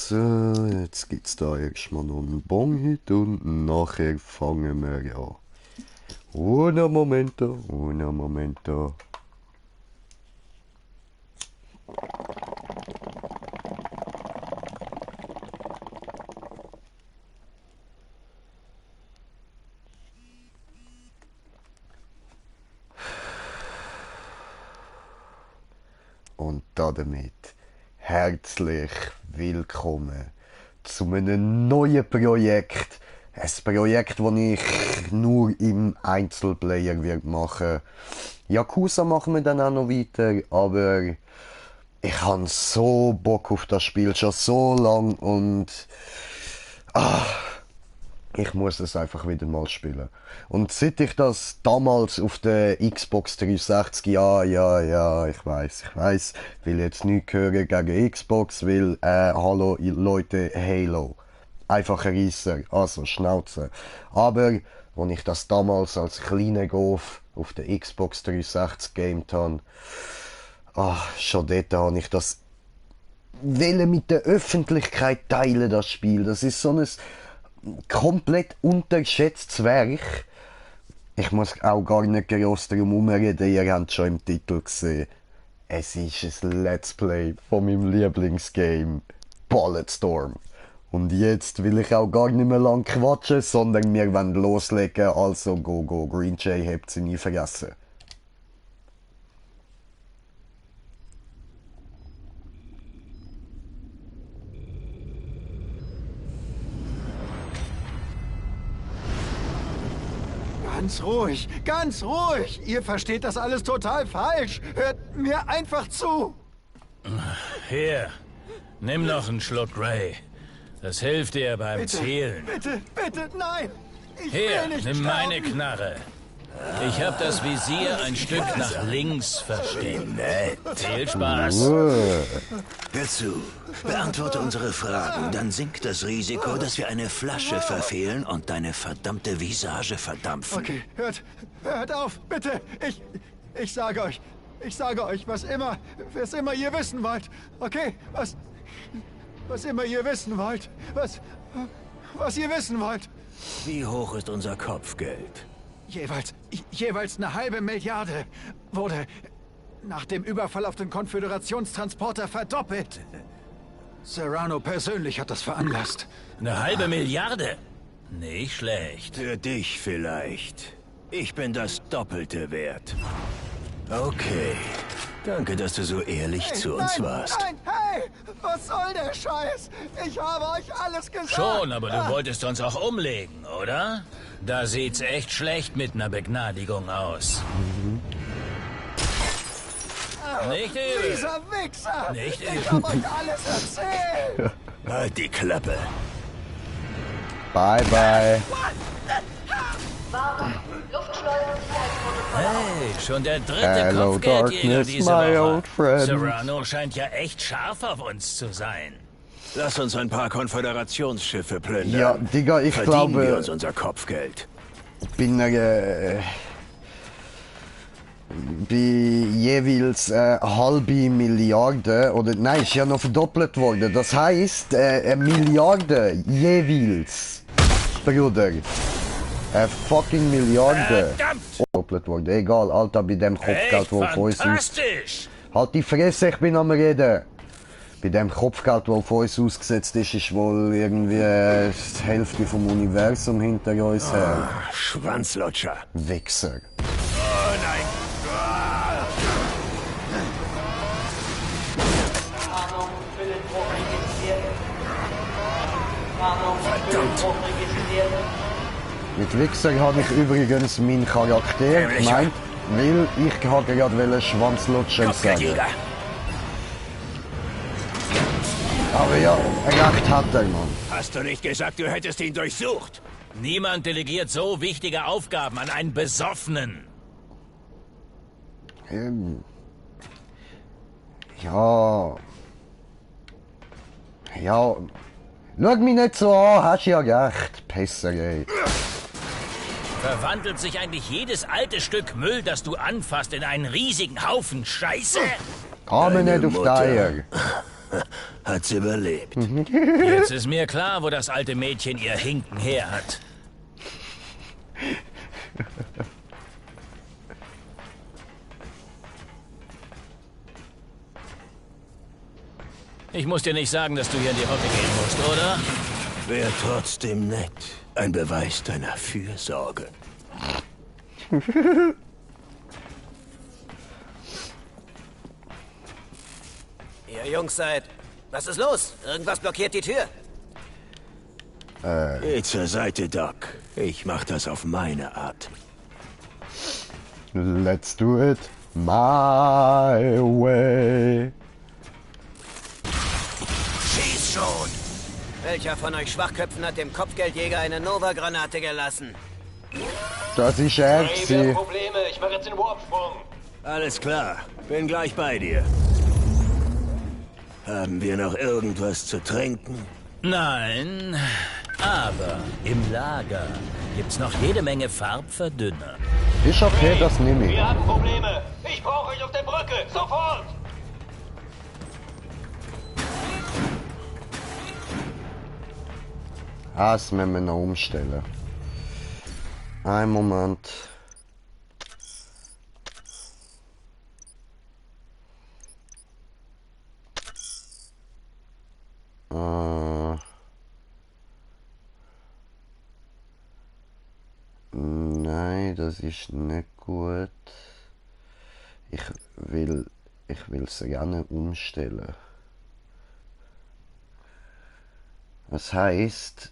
So, jetzt gibt's da erstmal noch einen Bonhit und nachher fangen wir an. Uno momento, uno momento. Und damit herzlich willkommen zu einem neuen Projekt. Ein Projekt, das ich nur im Einzelplayer machen werde. Yakuza machen wir dann auch noch weiter, aber ich habe so Bock auf das Spiel schon so lang und ich muss es einfach wieder mal spielen. Und seit ich das damals auf der Xbox 360, ich weiß, will jetzt nichts hören gegen Xbox, weil, hallo Leute, Halo. Einfach ein Reisser, also Schnauze. Aber, als ich das damals als kleiner Golf auf der Xbox 360 gamed habe, schon dort habe ich das mit der Öffentlichkeit teilen, das Spiel. Das ist so ein komplett unterschätztes Werk. Ich muss auch gar nicht groß darum herumreden, ihr habt es schon im Titel gesehen. Es ist ein Let's Play von meinem Lieblingsgame, Bulletstorm. Und jetzt will ich auch gar nicht mehr lang quatschen, sondern wir wollen loslegen, also go, Green Jay habt sie nie vergessen. Ganz ruhig. Ihr versteht das alles total falsch. Hört mir einfach zu. Hier, nimm noch einen Schluck Grey. Das hilft dir beim Zählen. Bitte, nein. Ich Hier, will nicht nimm sterben. meine Knarre. Ich habe das Visier ein Stück nach links versteckt. Viel Spaß. Hör zu, beantworte unsere Fragen, dann sinkt das Risiko, dass wir eine Flasche verfehlen und deine verdammte Visage verdampfen. Okay, hört auf, bitte. Ich sage euch, was immer ihr wissen wollt. Okay, was immer ihr wissen wollt. Was ihr wissen wollt. Wie hoch ist unser Kopfgeld? Jeweils eine halbe Milliarde wurde nach dem Überfall auf den Konföderationstransporter verdoppelt. Serrano persönlich hat das veranlasst. Eine halbe Milliarde? Nicht schlecht. Für dich vielleicht. Ich bin das Doppelte wert. Okay. Danke, dass du so ehrlich zu uns warst. Nein, hey! Was soll der Scheiß? Ich habe euch alles gesagt. Schon, aber du wolltest uns auch umlegen, oder? Da sieht's echt schlecht mit einer Begnadigung aus. Nicht übel. Dieser Wichser! Nicht Ich übel. habe euch alles erzählt! Halt die Klappe. Bye, bye. Warnung, Luftschleusensicherheitsprotokoll. Hey, schon der dritte Hello, Kopfgeldjäger darkness, diese my Woche. old friend. Serrano scheint ja echt scharf auf uns zu sein. Lass uns ein paar Konföderationsschiffe plündern. Ja, Digga, ich Verdienen wir glaube, uns unser Kopfgeld. bei jeweils halbe Milliarde, oder nein, ist ja noch verdoppelt worden. Das heisst, eine Milliarde jeweils, Bruder. Eine fucking Milliarde. Verdammt! Verdoppelt worden. Egal, Alter, bei dem Echt Kopfgeld, wo von uns aus... fantastisch! Halt die Fresse, ich bin am Reden. Bei dem Kopfgeld, das von uns ausgesetzt ist wohl irgendwie die Hälfte vom Universum hinter uns her. Schwanzlutscher. Wichser. Oh nein. Warnung, Hüllenbruch registriert. Warnung, Hüllenbruch registriert. Mit Wichser habe ich übrigens meinen Charakter gemeint, weil ich gerade Schwanzlutscher sagen. Kopfgeldjäger. Aber ja, recht hat er, Mann. Hast du nicht gesagt, du hättest ihn durchsucht? Niemand delegiert so wichtige Aufgaben an einen Besoffenen. Ja. Ja. Schau mich nicht so an, hast ja recht. Pisser, ey. Verwandelt sich eigentlich jedes alte Stück Müll, das du anfasst, in einen riesigen Haufen Scheiße? Kann man Deine nicht auf die Mutter. Eier. hat's überlebt. Jetzt ist mir klar, wo das alte Mädchen ihr Hinken her hat. Ich muss dir nicht sagen, dass du hier in die Hocke gehen musst, oder? Wäre trotzdem nett. Ein Beweis deiner Fürsorge. Ihr Jungs seid... Was ist los? Irgendwas blockiert die Tür. Geh zur Seite, Doc. Ich mach das auf meine Art. Let's do it my way. Schieß schon! Welcher von euch Schwachköpfen hat dem Kopfgeldjäger eine Nova-Granate gelassen? Das ist er gewesen. Probleme. Ich mache jetzt den Warpsprung. Alles klar. Bin gleich bei dir. Haben wir noch irgendwas zu trinken? Nein, aber im Lager gibt's noch jede Menge Farbverdünner. Ist okay, das nehme ich. Wir haben Probleme. Ich brauche euch auf der Brücke. Sofort. Das müssen wir noch umstellen. Ein Moment. Nein, das ist nicht gut. Ich will es gerne umstellen. Das heißt,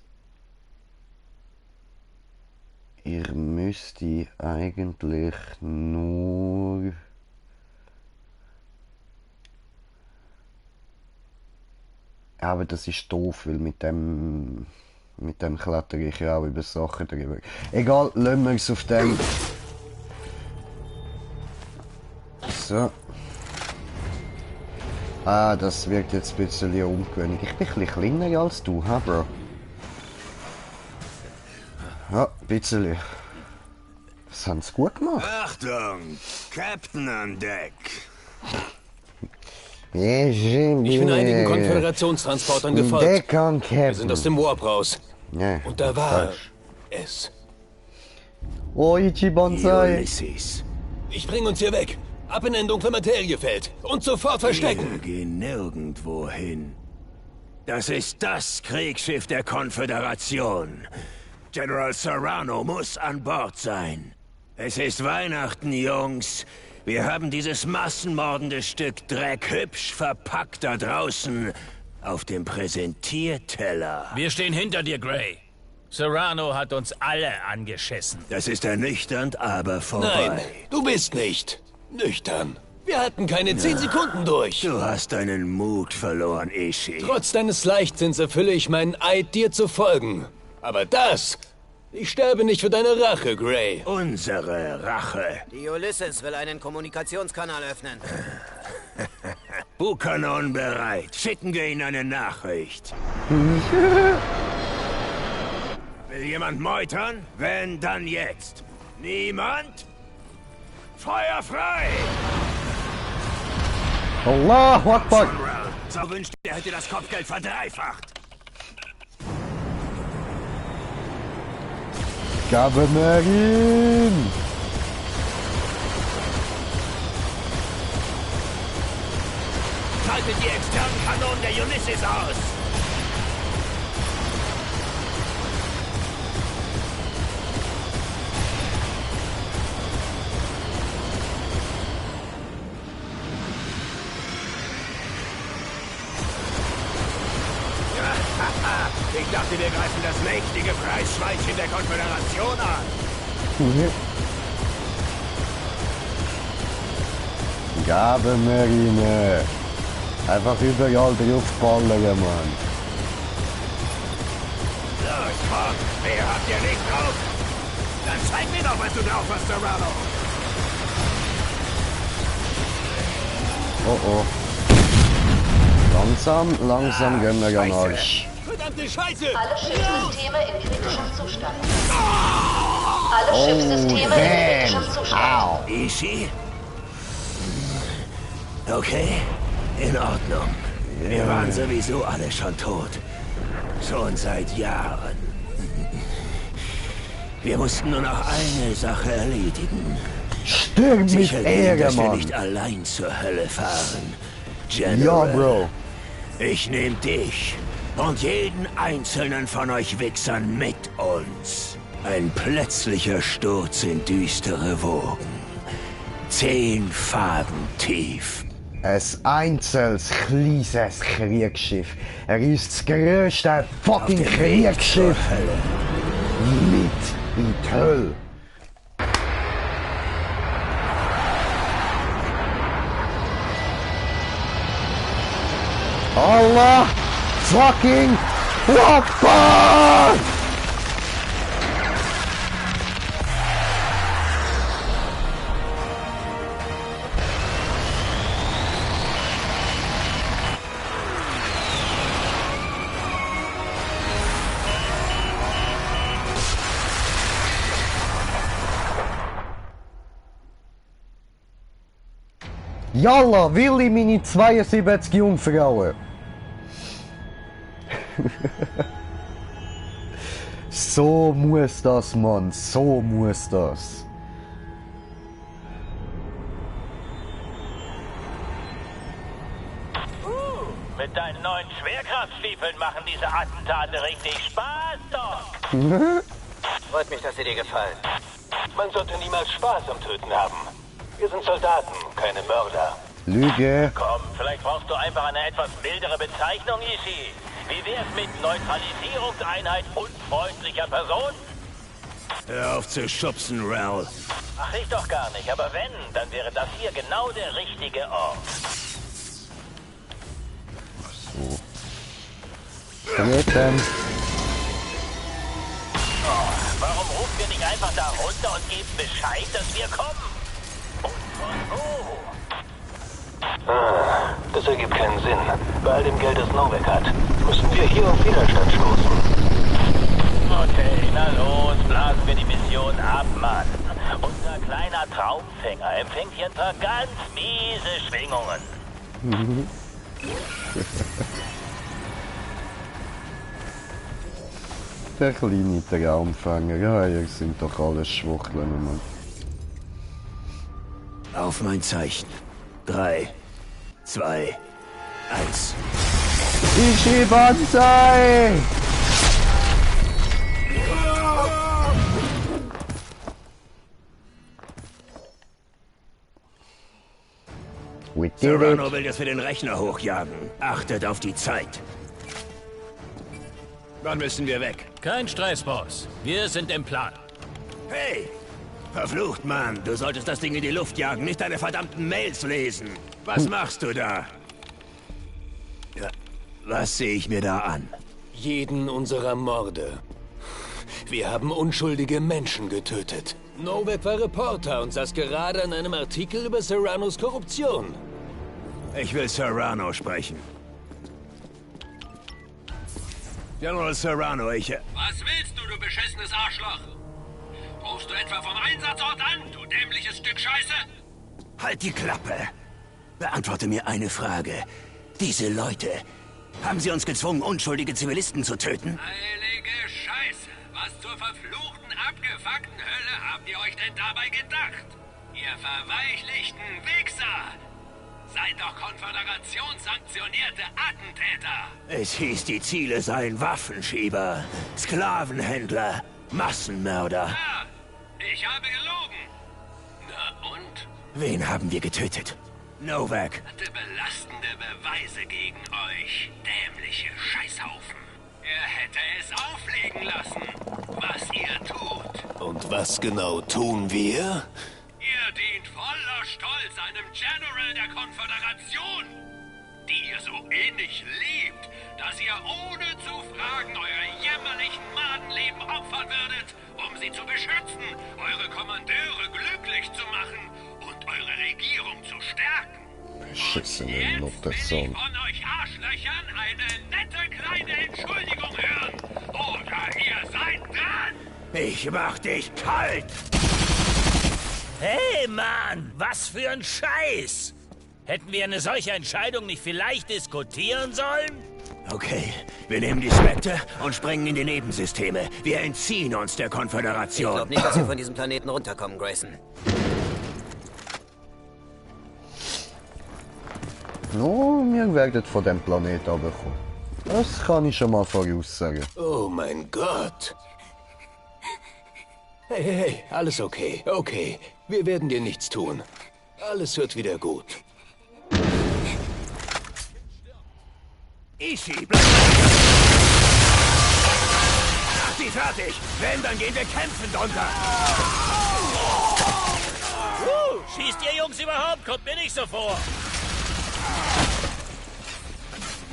ihr müsst eigentlich nur aber das ist doof, weil mit dem klettere ich ja auch über Sachen drüber. Egal, lassen wir es auf dem. So. Ah, das wirkt jetzt ein bisschen ungewöhnlich. Ich bin ein bisschen kleiner als du, ha, Bro? Ja, ein bisschen. Das haben sie gut gemacht. Achtung! Captain an Deck! Ich bin einigen Konföderationstransportern gefolgt. Wir sind aus dem Warp raus. Ja, Und da war falsch. es. Oh, Ichi Bonsai. Ulysses. Ich bring uns hier weg. Ab in ein dunkle Materiefeld. Und sofort verstecken. Wir gehen nirgendwo hin. Das ist das Kriegsschiff der Konföderation. General Serrano muss an Bord sein. Es ist Weihnachten, Jungs. Wir haben dieses massenmordende Stück Dreck hübsch verpackt da draußen auf dem Präsentierteller. Wir stehen hinter dir, Gray. Serrano hat uns alle angeschissen. Das ist ernüchternd, aber vorbei. Nein, du bist nicht nüchtern. Wir hatten keine 10 Sekunden durch. Du hast deinen Mut verloren, Ishi. Trotz deines Leichtsinns erfülle ich meinen Eid, dir zu folgen. Aber das... Ich sterbe nicht für deine Rache, Gray. Unsere Rache. Die Ulysses will einen Kommunikationskanal öffnen. Buchanan bereit. Schicken wir ihnen eine Nachricht. Will jemand meutern? Wenn, dann jetzt. Niemand? Feuer frei! Allahu Akbar. So wünscht, er hätte das Kopfgeld verdreifacht. Gabe mir ihn. Schaltet die externen Kanonen der Ulysses aus! Ich dachte, wir greifen das mächtige Preisschweinchen der Konföderation an. Gabenmarine. Einfach überall draufballern, Mann. Los, komm! Wer habt ihr nicht drauf? Dann zeig mir doch, was du drauf hast, Serrano! Oh oh. Langsam gehen wir an Arsch. Verdammte Scheiße! Alle Schiffssysteme in kritischem Zustand. Alle Schiffssysteme in kritischem Zustand. Ishi? Okay, in Ordnung. Wir waren sowieso alle schon tot. Schon seit Jahren. Wir mussten nur noch eine Sache erledigen. Stirb mit Sichergehen, dass wir Mann. nicht allein zur Hölle fahren. General, Ja, Bro. ich nehme dich und jeden einzelnen von euch Wichsern mit uns. Ein plötzlicher Sturz in düstere Wogen. 10 Faden tief. Ein einzelnes, kleines Kriegsschiff. Er ist das grösste fucking Auf dem Weg zur Kriegsschiff Hölle. mit in die Hölle. Allah fucking Akbar! Yalla, will ich meine 72 Jungfrauen? So muss das, Mann. So muss das. Mit deinen neuen Schwerkraftstiefeln machen diese Attentate richtig Spaß, Doc. Freut mich, dass sie dir gefallen. Man sollte niemals Spaß am Töten haben. Wir sind Soldaten, keine Mörder. Lüge. Komm, vielleicht brauchst du einfach eine etwas mildere Bezeichnung, Ishii. Wie wär's mit Neutralisierungseinheit unfreundlicher Person? Hör auf zu schubsen, Ralph. Ach, ich doch gar nicht. Aber wenn, dann wäre das hier genau der richtige Ort. So. Treten. Warum rufen wir nicht einfach da runter und geben Bescheid, dass wir kommen? Und von wo? Das ergibt keinen Sinn. Bei all dem Geld, das Novak hat, müssen wir hier auf Widerstand stoßen. Okay, na los, blasen wir die Mission ab, Mann. Unser kleiner Traumfänger empfängt hier ein paar ganz miese Schwingungen. Der kleine Traumfänger. Ja, ihr sind doch alles Schwuchteln, Mann. Auf mein Zeichen. 3, 2, 1. Ishi Banzai! We did Serrano it. will, dass wir den Rechner hochjagen. Achtet auf die Zeit. Wann müssen wir weg? Kein Stress, Boss. Wir sind im Plan. Hey! Verflucht, Mann. Du solltest das Ding in die Luft jagen, nicht deine verdammten Mails lesen. Was machst du da? Ja, was sehe ich mir da an? Jeden unserer Morde. Wir haben unschuldige Menschen getötet. Novak war Reporter und saß gerade an einem Artikel über Serranos Korruption. Ich will Serrano sprechen. General Serrano, Was willst du, du beschissenes Arschloch? Rufst du etwa vom Einsatzort an, du dämliches Stück Scheiße? Halt die Klappe! Beantworte mir eine Frage. Diese Leute, haben sie uns gezwungen, unschuldige Zivilisten zu töten? Heilige Scheiße! Was zur verfluchten, abgefuckten Hölle habt ihr euch denn dabei gedacht? Ihr verweichlichten Wichser! Seid doch konföderationssanktionierte Attentäter! Es hieß, die Ziele seien Waffenschieber, Sklavenhändler, Massenmörder. Ja, ich habe gelogen! Na und? Wen haben wir getötet? Novak. Hatte belastende Beweise gegen euch, dämliche Scheißhaufen. Er hätte es auflegen lassen, was ihr tut. Und was genau tun wir? Ihr dient voller Stolz einem General der Konföderation, die ihr so innig liebt, dass ihr ohne zu fragen eure jämmerlichen Madenleben opfern würdet, um sie zu beschützen, eure Kommandeure glücklich zu machen und eure Regierung zu stärken. Beschissene Jetzt will Nuttersohn. ich von euch Arschlöchern eine nette kleine Entschuldigung hören. Oder ihr seid dran! Ich mach dich kalt! Hey, Mann! Was für ein Scheiß! Hätten wir eine solche Entscheidung nicht vielleicht diskutieren sollen? Okay, wir nehmen die Spekte und sprengen in die Nebensysteme. Wir entziehen uns der Ich Konföderation. glaube nicht, dass wir von diesem Planeten runterkommen, Grayson. No, wir werden von dem Planeten runterkommen. Das kann ich schon mal voraussagen. Oh mein Gott. Hey, hey, hey, alles okay, okay. Wir werden dir nichts tun. Alles wird wieder gut. Ishi, bleib! Mach die fertig! Wenn, dann gehen wir kämpfen drunter! Schießt ihr Jungs überhaupt? Kommt mir nicht so vor.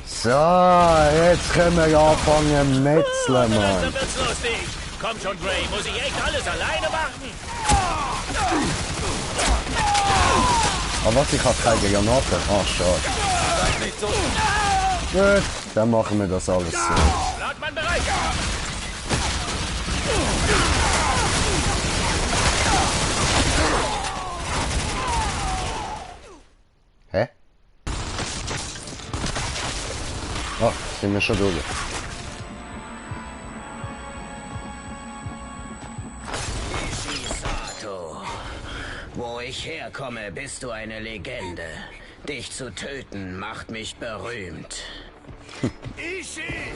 So, jetzt können wir anfangen metzeln, Mann. Langsam wird's lustig. Komm schon, Gray. Muss ich echt alles alleine machen? Aber was, ich habe keine Granaten. Ah, schade. Gut, dann machen wir das alles so. Lautmann bereit. Hä? Ah, sind wir schon durch. Ishisato. Wo ich herkomme, bist du eine Legende. Dich zu töten macht mich berühmt. Ishi!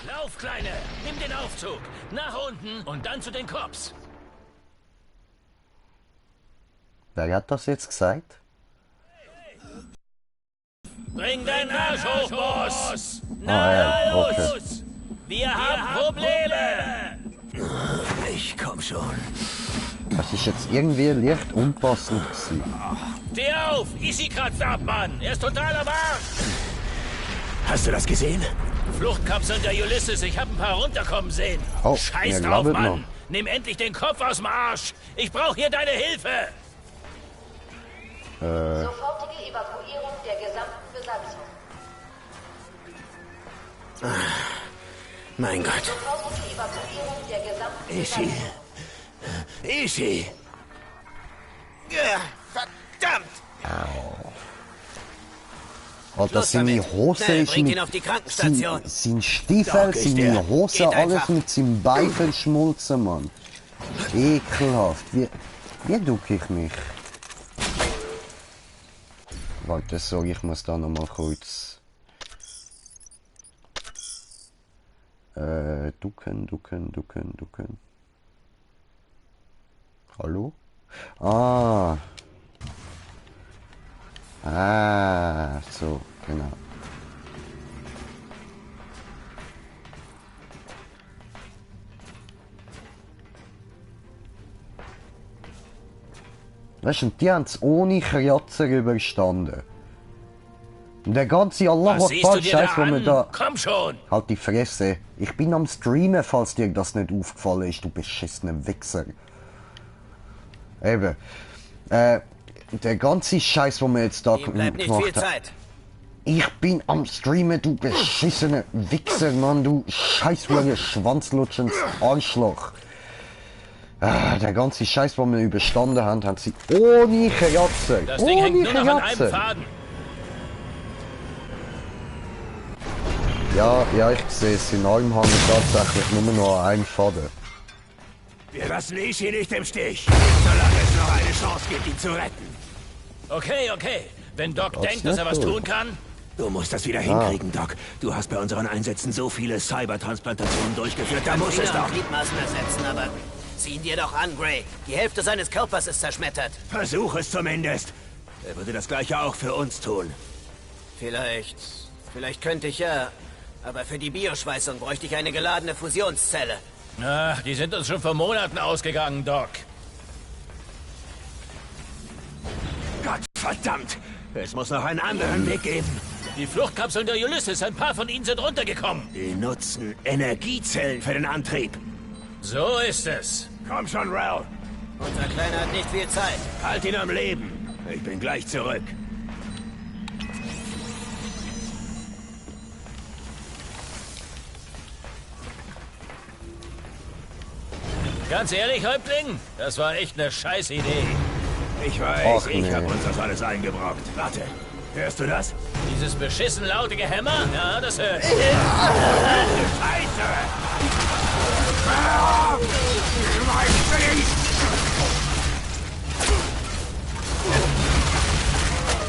Lauf, Kleine. Nimm den Aufzug. Nach unten und dann zu den Cops. Wer hat das jetzt gesagt? Bring deinen Arsch hoch, Boss. Ah, ja, los. okay. Wir haben Probleme. Ich komm schon. Das ist jetzt irgendwie leicht unpassend gewesen. Steh auf. Ishi kratzt ab, Mann. Er ist total am Arsch. Hast du das gesehen? Fluchtkapseln der Ulysses. Ich hab ein paar runterkommen sehen. Oh, Scheiß mir drauf, glaubet Mann. noch. Nimm endlich den Kopf aus dem Arsch. Ich brauche hier deine Hilfe. Sofortige Evakuierung der gesamten Besatzung. Mein Gott. Sofortige Evakuierung der gesamten Ishi. Besatzung. Ishi! Ja, verdammt! Alter, Schluss seine damit. Hose Schnell, ist bringt ihn mit... auf die Krankenstation. Sein Stiefel, Doc, ist seine der. Hose, Geht alles einfach. mit seinem Bein verschmolzen, Mann. Ekelhaft. Wie ducke ich mich? Warte, sorry, ich muss da nochmal kurz... Ducken. Hallo? Ah, so, genau. Weißt du, die haben es ohne Kratzer überstanden. Und der ganze Allah Was siehst du Akbar dir Scheiß, da wo wir an? da... Komm schon. Halt die Fresse. Ich bin am Streamen, falls dir das nicht aufgefallen ist, du beschissener Wichser. Eben. Der ganze Scheiß, wo wir jetzt da Ihm bleibt nicht gemacht viel haben. Zeit. Ich bin am Streamen, du beschissener Wichser, Mann, du scheißwürger schwanzlutschendes Arschloch. Der ganze Scheiß, den wir überstanden haben, haben sie ohne Kratzer. Das Ding hängt Ohne nur noch an einem Kratzer. Faden. Ja, ich sehe es. In allem haben wir tatsächlich nur noch einen Faden. Wir lassen Ishi nicht im Stich, solange es noch eine Chance gibt, ihn zu retten. Okay. Wenn Doc Das denkt, dass er was ist cool. tun kann. Du musst das wieder hinkriegen, Doc. Du hast bei unseren Einsätzen so viele Cybertransplantationen durchgeführt, da muss es Finger doch. und Gliedmaßen ersetzen, aber zieh ihn dir doch an, Gray. Die Hälfte seines Körpers ist zerschmettert. Versuch es zumindest. Er würde das Gleiche auch für uns tun. Vielleicht könnte ich ja. Aber für die Bioschweißung bräuchte ich eine geladene Fusionszelle. Ach, die sind uns schon vor Monaten ausgegangen, Doc. Gott verdammt! Es muss noch einen anderen Weg geben. Die Fluchtkapseln der Ulysses, ein paar von ihnen sind runtergekommen. Die nutzen Energiezellen für den Antrieb. So ist es. Komm schon, Rel. Unser Kleiner hat nicht viel Zeit. Halt ihn am Leben. Ich bin gleich zurück. Ganz ehrlich, Häuptling, das war echt eine scheiß Idee. Ich weiß, Ach, ich nee. habe uns das alles eingebrockt. Warte, hörst du das? Dieses beschissen laute Gehämmer? Ja, das hört. Scheiße!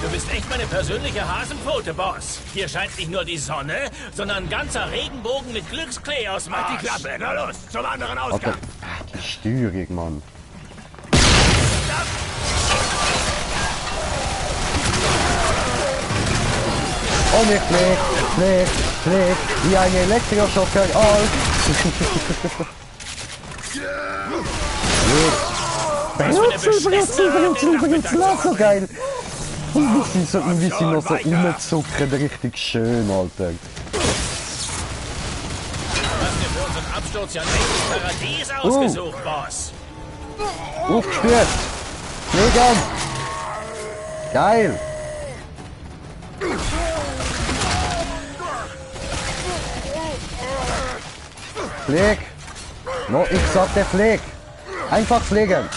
Du bist echt meine persönliche Hasenpfote, Boss. Hier scheint nicht nur die Sonne, sondern ein ganzer Regenbogen mit Glücksklee aus dem Mach die Arsch. Klappe, na los, zum anderen Alter, Ausgang. die Steuerung, Mann. Und ich flieg, wie ein Elektroschocker. Benutze, so geil. Und wie sie noch so rumzuckern, richtig schön, Alter. Hast dir für unseren Absturz ja ein echtes Paradies ausgesucht, Boss. Aufgespürt. Fliegen. Geil. Flieg. No, ich sag der Flieg. Einfach fliegen.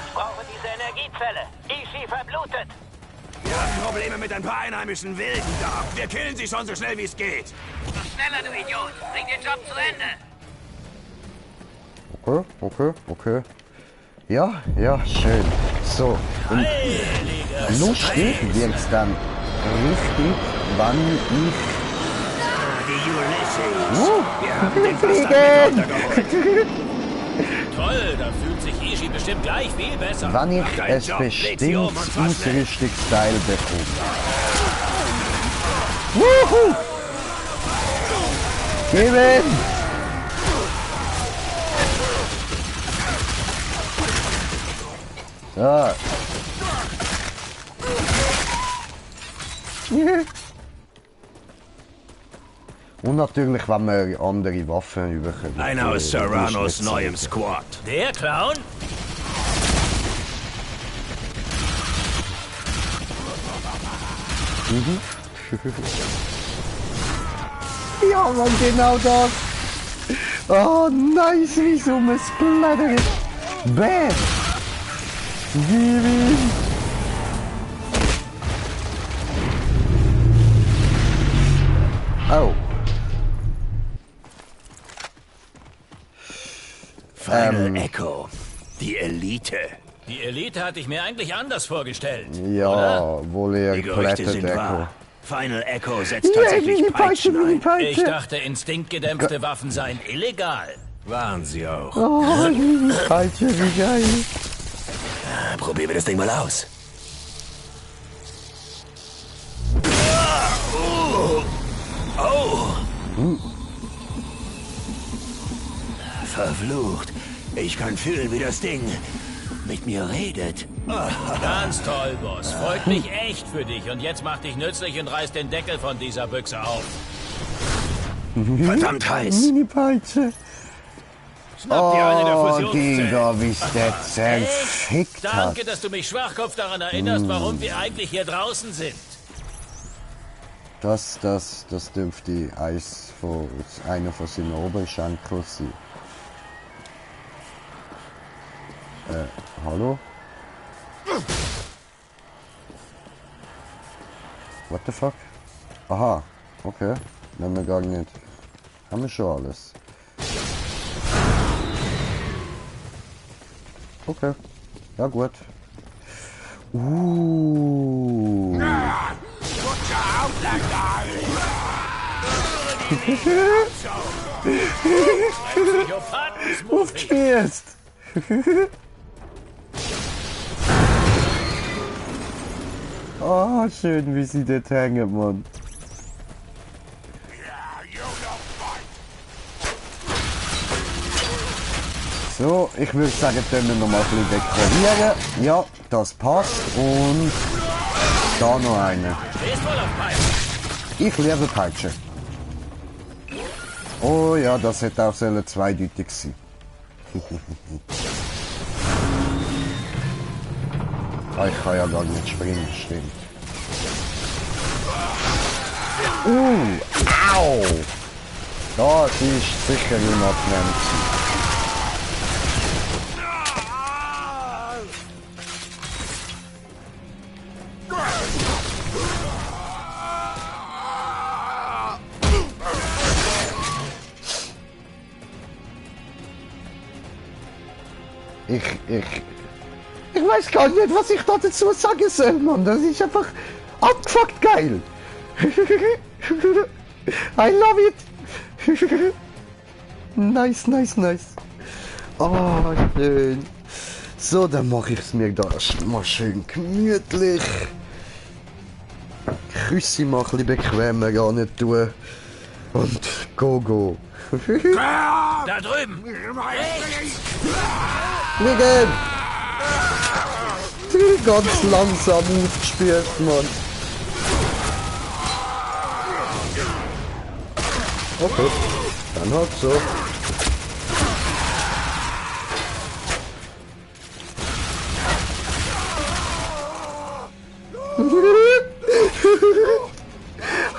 Ich brauche diese Energiezelle. Ishii verblutet. Wir haben Probleme mit ein paar einheimischen Wilden da. Wir killen sie schon so schnell wie es geht. So schneller, du Idiot. Bring den Job zu Ende. Okay. Ja, schön. So, und lustig wird's dann richtig, wann ich... Die Ulysses. Wir haben den Bastard mit runtergeholt. Toll, da fühlt sich Ishii bestimmt gleich viel besser. Wann ich deinen es Job, bestimmt leg sie um und fahr schnell. Ausrüstungsteil bekomme. Wuhu! Geben! So. Und natürlich, wenn wir andere Waffen überkommen. Einer aus Serranos neuem Squad. Der Clown? Ja, Mann, genau das. Oh, nice, wie so ein Splatter. Bam. Gib ihm. Oh. Final Echo. Die Elite. Die Elite hatte ich mir eigentlich anders vorgestellt. Ja, Oder? wohl eher Die Gerüchte geplättet sind Echo. wahr. Final Echo setzt tatsächlich Peitschen ein. Ich dachte, instinktgedämpfte Waffen seien illegal. Waren sie auch. Oh, die Peitsche, wie geil. Probieren wir das Ding mal aus. Verflucht. Ich kann fühlen, wie das Ding mit mir redet. Ganz toll, Boss. Freut mich echt für dich. Und jetzt mach dich nützlich und reiß den Deckel von dieser Büchse auf. Verdammt heiß. Mini-Peitsche. Schnapp dir eine der Oh, Fusionszellen. Digga, wie es der zerfickt hat. Danke, dass du mich Schwachkopf daran erinnerst, warum wir eigentlich hier draußen sind. Das dürfte einer von seinen Oberschenkeln sein. Hallo? What the fuck? Aha, okay. Nehmen wir gar nicht. Haben wir schon alles. Okay. Ja gut. Aufstehst! Oh, schön, wie sie dort hängen, Mann. So, ich würde sagen, können wir noch mal ein bisschen dekorieren. Ja, das passt. Und da noch eine. Ich liebe Peitsche. Oh ja, das hätte auch zweideutig sein. Ah, ich kann ja gar nicht springen, stimmt. Au! Das ist sicher unangenehm. Ich weiß gar nicht, was ich da dazu sagen soll, Mann. Das ist einfach abgefuckt geil. I love it. Nice. Oh, schön. So, dann mache ich es mir da mal schön gemütlich. Küsse mal ein bisschen bequemer gar nicht tun. Und go. Da drüben! Liegen! Ganz langsam aufgespürt, Mann. Okay, dann halt so.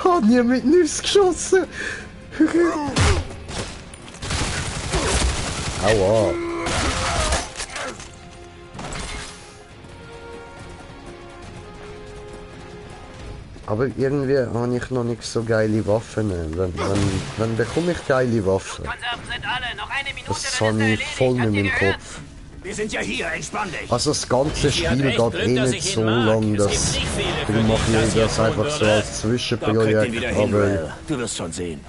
Hat nie mit Nüsse geschossen. Aua. Aber irgendwie habe ich noch nicht so geile Waffen. Wann bekomme ich geile Waffen? Das habe ich voll in meinem Kopf. Wir sind ja hier, entspann dich. Also das ganze Spiel geht eh nicht so lang, dass ich mache das einfach so als Zwischenprojekt, aber du wirst schon sehen.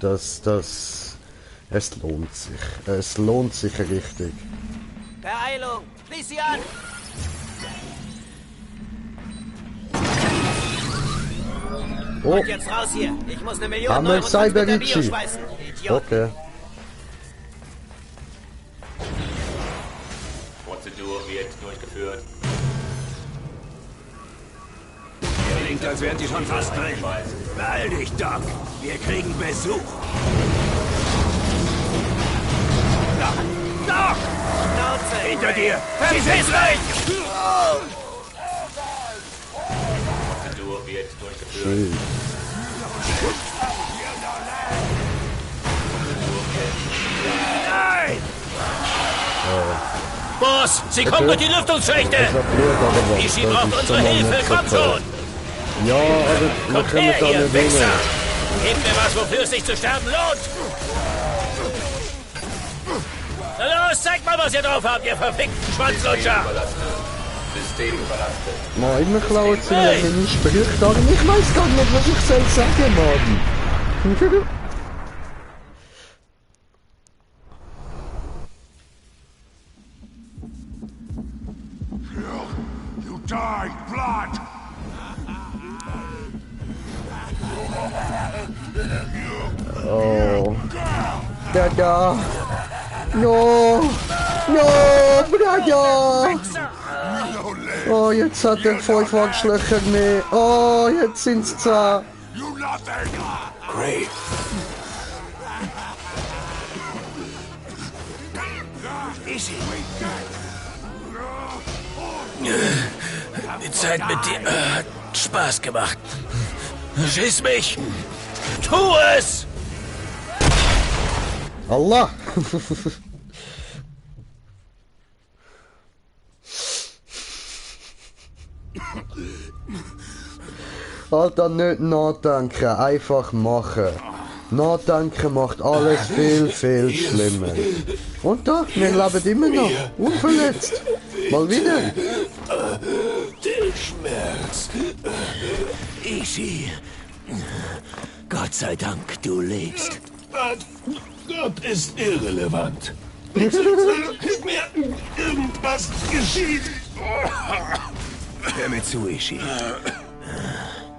Es lohnt sich. Es lohnt sich richtig. Beeilung! Schließ sie an! Oh, Und jetzt raus hier! Ich muss 1 Million Hammer Neurotransmitter Cybericci. schweißen! Idiot! Okay. Prozedur wird durchgeführt. Klingt, als wären die schon fast drin. Beeil dich, Doc. Wir kriegen Besuch. Doc! Schnauze! Hinter dir! Sie sind weg! Prozedur wird durchgeführt. Schön. Nein! Boss, sie kommen durch die Lüftungsschächte! Das war blöd, aber was? Ishi Das braucht ist unsere schon mal Hilfe, nicht so komm toll. schon! Ja, aber wir Kommt können her, da ihr nicht Wichser! hin. Gebt mir was, wofür es sich zu sterben lohnt! Na los, zeigt mal, was ihr drauf habt, ihr verfickten Schwanzlutscher! System überlastet. Mann, immer klauen sie mir meine Sprüche an. Ich weiß gar nicht, was ich soll sagen, Mann. You die, blood! Oh. Dada. No. No, Bruder. Oh, jetzt hat er 5 Arschlöcher mehr. Oh, jetzt sind's 10. You nothing! Gray, Easy. Die Zeit mit dir hat Spaß gemacht. Schieß mich! Tu es! Allah. Alter, nicht nachdenken, einfach machen. Nachdenken macht alles viel schlimmer. Und da, wir leben immer noch, unverletzt. Mal wieder. der Schmerz. Easy. Gott sei Dank, du lebst. Gott ist irrelevant. Ist mir irgendwas geschieht? Hör mir zu, Ishi.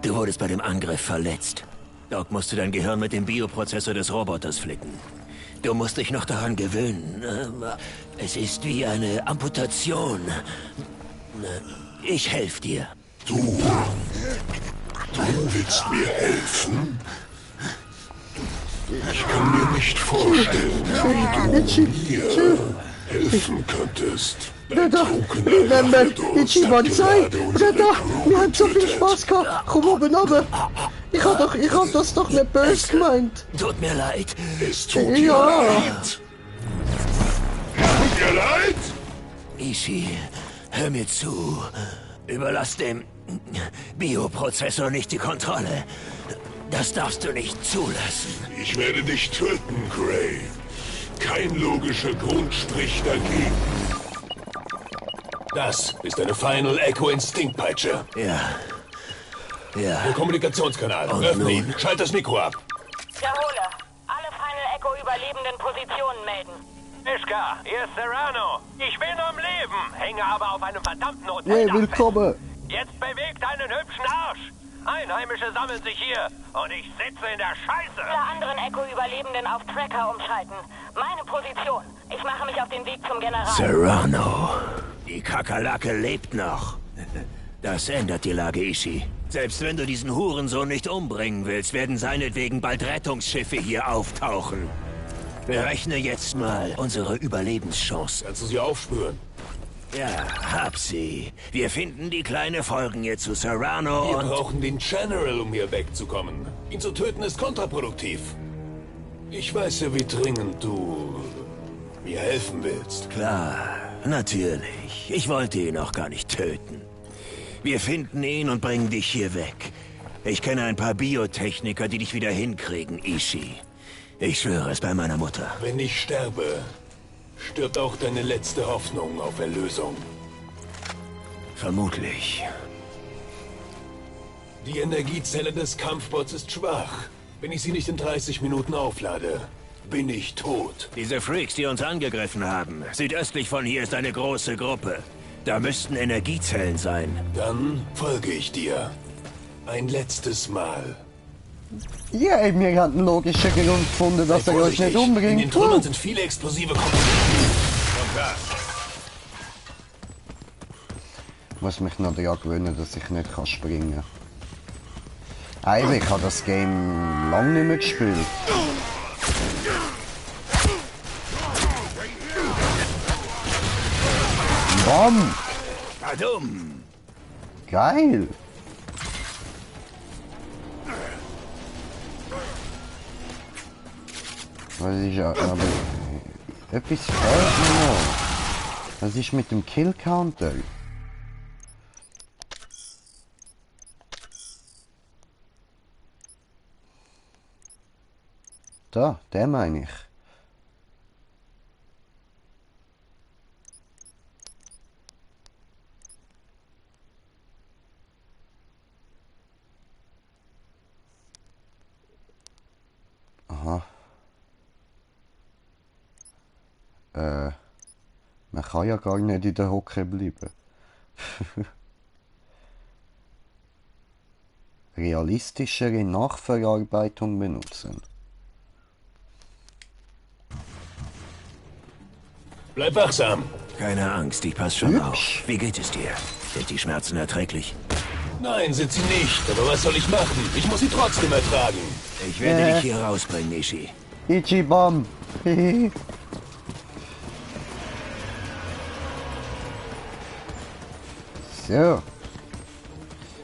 Du wurdest bei dem Angriff verletzt. Doc musste dein Gehirn mit dem Bioprozessor des Roboters flicken. Du musst dich noch daran gewöhnen. Es ist wie eine Amputation. Ich helfe dir. Du willst mir helfen? Ich kann mir nicht vorstellen, wie du mir helfen könntest. Bruder, remember, Ichi Banzai. Bruder, wir haben so viel Spaß gehabt. Komm oben runter. Ich hab das doch nicht böse gemeint. Tut mir leid. Es tut dir Ja. leid. Tut dir leid? Ishi, hör mir zu. Überlass dem Bioprozessor nicht die Kontrolle. Das darfst du nicht zulassen. Ich werde dich töten, Gray. Kein logischer Grund spricht dagegen. Das ist eine Final Echo Instinktpeitsche. Ja. Ja. Der Kommunikationskanal. Und Öffne nun? ihn. Schalt das Mikro ab. Wiederhole. Alle Final Echo überlebenden Positionen melden. Ischka, hier ist Serrano. Ich bin am Leben, hänge aber auf einem verdammten Hotel. Hey, willkommen! Jetzt bewegt deinen hübschen Arsch. Einheimische sammeln sich hier und ich sitze in der Scheiße. Alle anderen Echo-Überlebenden auf Tracker umschalten. Meine Position. Ich mache mich auf den Weg zum General. Serrano. Die Kakerlake lebt noch. Das ändert die Lage, Ishii. Selbst wenn du diesen Hurensohn nicht umbringen willst, werden seinetwegen bald Rettungsschiffe hier auftauchen. Berechne jetzt mal unsere Überlebenschance. Kannst du sie aufspüren? Ja, hab sie. Wir finden die kleine Folgen jetzt zu Serrano Wir und... brauchen den General, um hier wegzukommen. Ihn zu töten ist kontraproduktiv. Ich weiß ja, wie dringend du mir helfen willst. Klar, natürlich. Ich wollte ihn auch gar nicht töten. Wir finden ihn und bringen dich hier weg. Ich kenne ein paar Biotechniker, die dich wieder hinkriegen, Ishii. Ich schwöre es bei meiner Mutter. Wenn ich sterbe, stirbt auch deine letzte Hoffnung auf Erlösung. Vermutlich. Die Energiezelle des Kampfbots ist schwach. Wenn ich sie nicht in 30 Minuten auflade, bin ich tot. Diese Freaks, die uns angegriffen haben. Südöstlich von hier ist eine große Gruppe. Da müssten Energiezellen sein. Dann folge ich dir. Ein letztes Mal. Ja, ey, wir hatten einen logischen Grund gefunden, dass er euch nicht umbringt. In den Trümmern sind viele explosive Komponenten. Ich muss mich noch daran gewöhnen, dass ich nicht springen kann. Eigentlich habe das Game lange nicht mehr gespielt. Bam! Dumm! Geil! Was ist ja, aber etwas fehlt mir noch. Was ist mit dem Kill Counter? Da, der meine ich. Aha. Man kann ja gar nicht in der Hocke bleiben. Realistischere Nachverarbeitung benutzen. Bleib wachsam. Keine Angst, ich pass schon auf. Wie geht es dir? Sind die Schmerzen erträglich? Nein, sind sie nicht. Aber was soll ich machen? Ich muss sie trotzdem ertragen. Ich werde dich hier rausbringen, Ishii. Ichibam. So.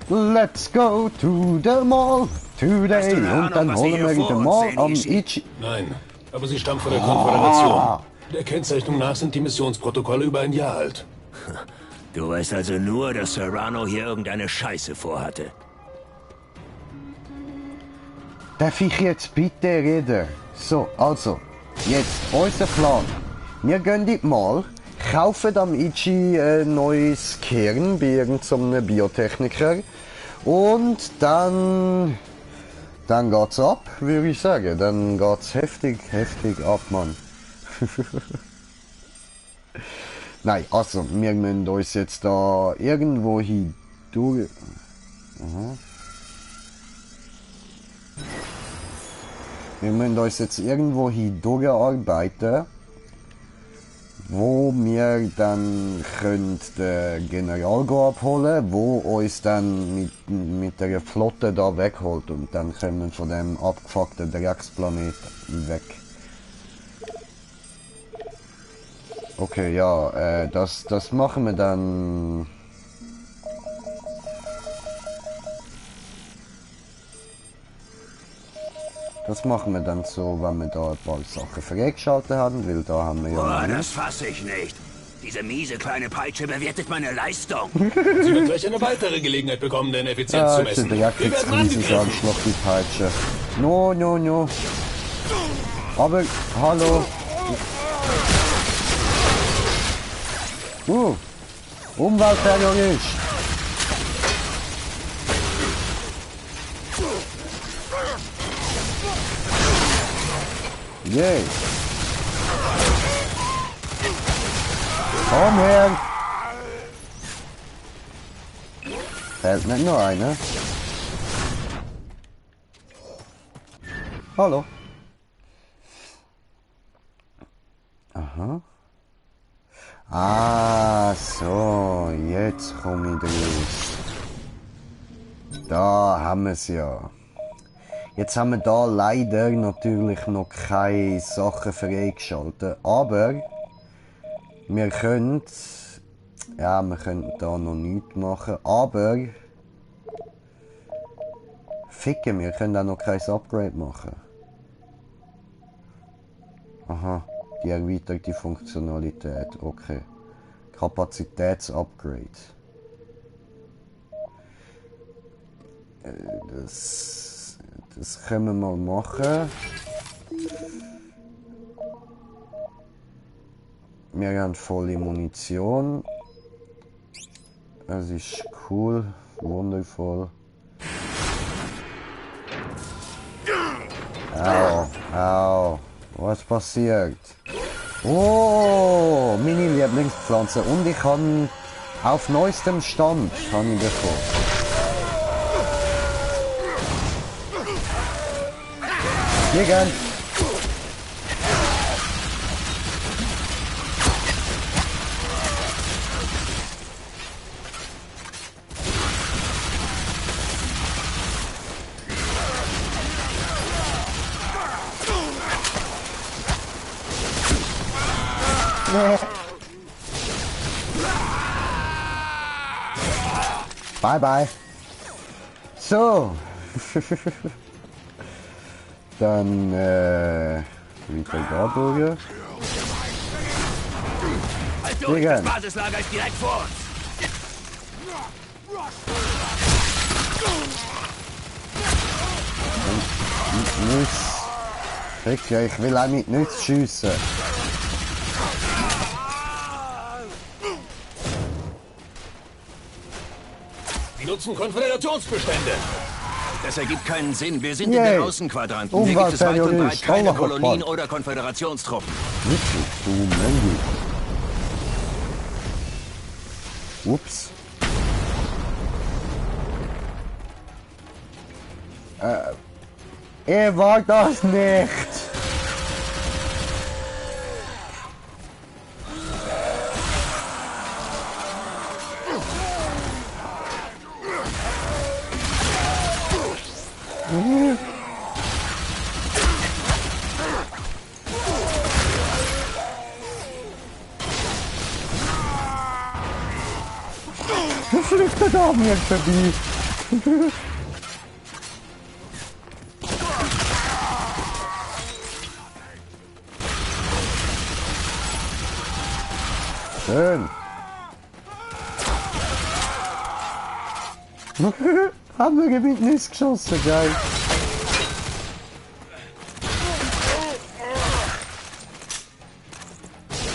Let's go to the mall today. Und dann holen wir den Mall am Ichi. Nein, aber sie stammt von der Konföderation. Der Kennzeichnung nach sind die Missionsprotokolle über ein Jahr alt. Du weißt also nur, dass Serrano hier irgendeine Scheiße vorhatte. Darf ich jetzt bitte reden? So, also, jetzt unser Plan. Wir gehen in die Mall, kaufen am Ichi ein neues Kern bei irgendeinem Biotechniker und dann geht's ab, würde ich sagen. Dann geht's heftig ab, Mann. Nein, also, wir müssen uns jetzt da irgendwo hin durch... Aha. Wir müssen uns jetzt irgendwo hin durcharbeiten, wo wir dann den General abholen, wo uns dann mit der Flotte da wegholt und dann können wir von dem abgefuckten Drecksplaneten weg. Okay, ja, das machen wir dann. Das machen wir dann so, wenn wir da ein paar Sachen freigeschaltet haben, weil da haben wir ja... Boah, das fasse ich nicht. Diese miese kleine Peitsche bewertet meine Leistung. Sie wird gleich eine weitere Gelegenheit bekommen, deine Effizienz zu messen. Der kriegt's riesig Anschlag, die Peitsche. No. Aber, hallo. Umweltterrorist! Yay! Komm her! Fällt nicht nur einer. Hallo. Aha. Ah, so, jetzt komme ich raus. Da haben wir es ja. Jetzt haben wir da leider natürlich noch keine Sachen freigeschaltet, aber wir können, ja, wir können da noch nichts machen, aber ficken, wir können auch noch kein Upgrade machen. Aha, die erweiterte Funktionalität, okay. Kapazitätsupgrade. Das können wir mal machen. Wir haben volle Munition. Das ist cool, wundervoll. Au, au. Was passiert? Oh, meine Lieblingspflanze. Und ich kann auf neuestem Stand kann ich davon. Gegen. Bye bye. So. Dann wieder da durch. Halt durch, das Basislager ist direkt vor uns. Mit nichts. Ficker, ich will auch mit nichts schiessen. Die nutzen Konföderationsbestände. Das ergibt keinen Sinn. Wir sind in den Außenquadranten. Hier gibt es weit und breit keine Kolonien oder Konföderationstruppen. Wirklich, du Mensch. Ups. Er war das nicht. Du fliegst da an mir vorbei. Schön. Haben wir mit nichts geschossen, geil.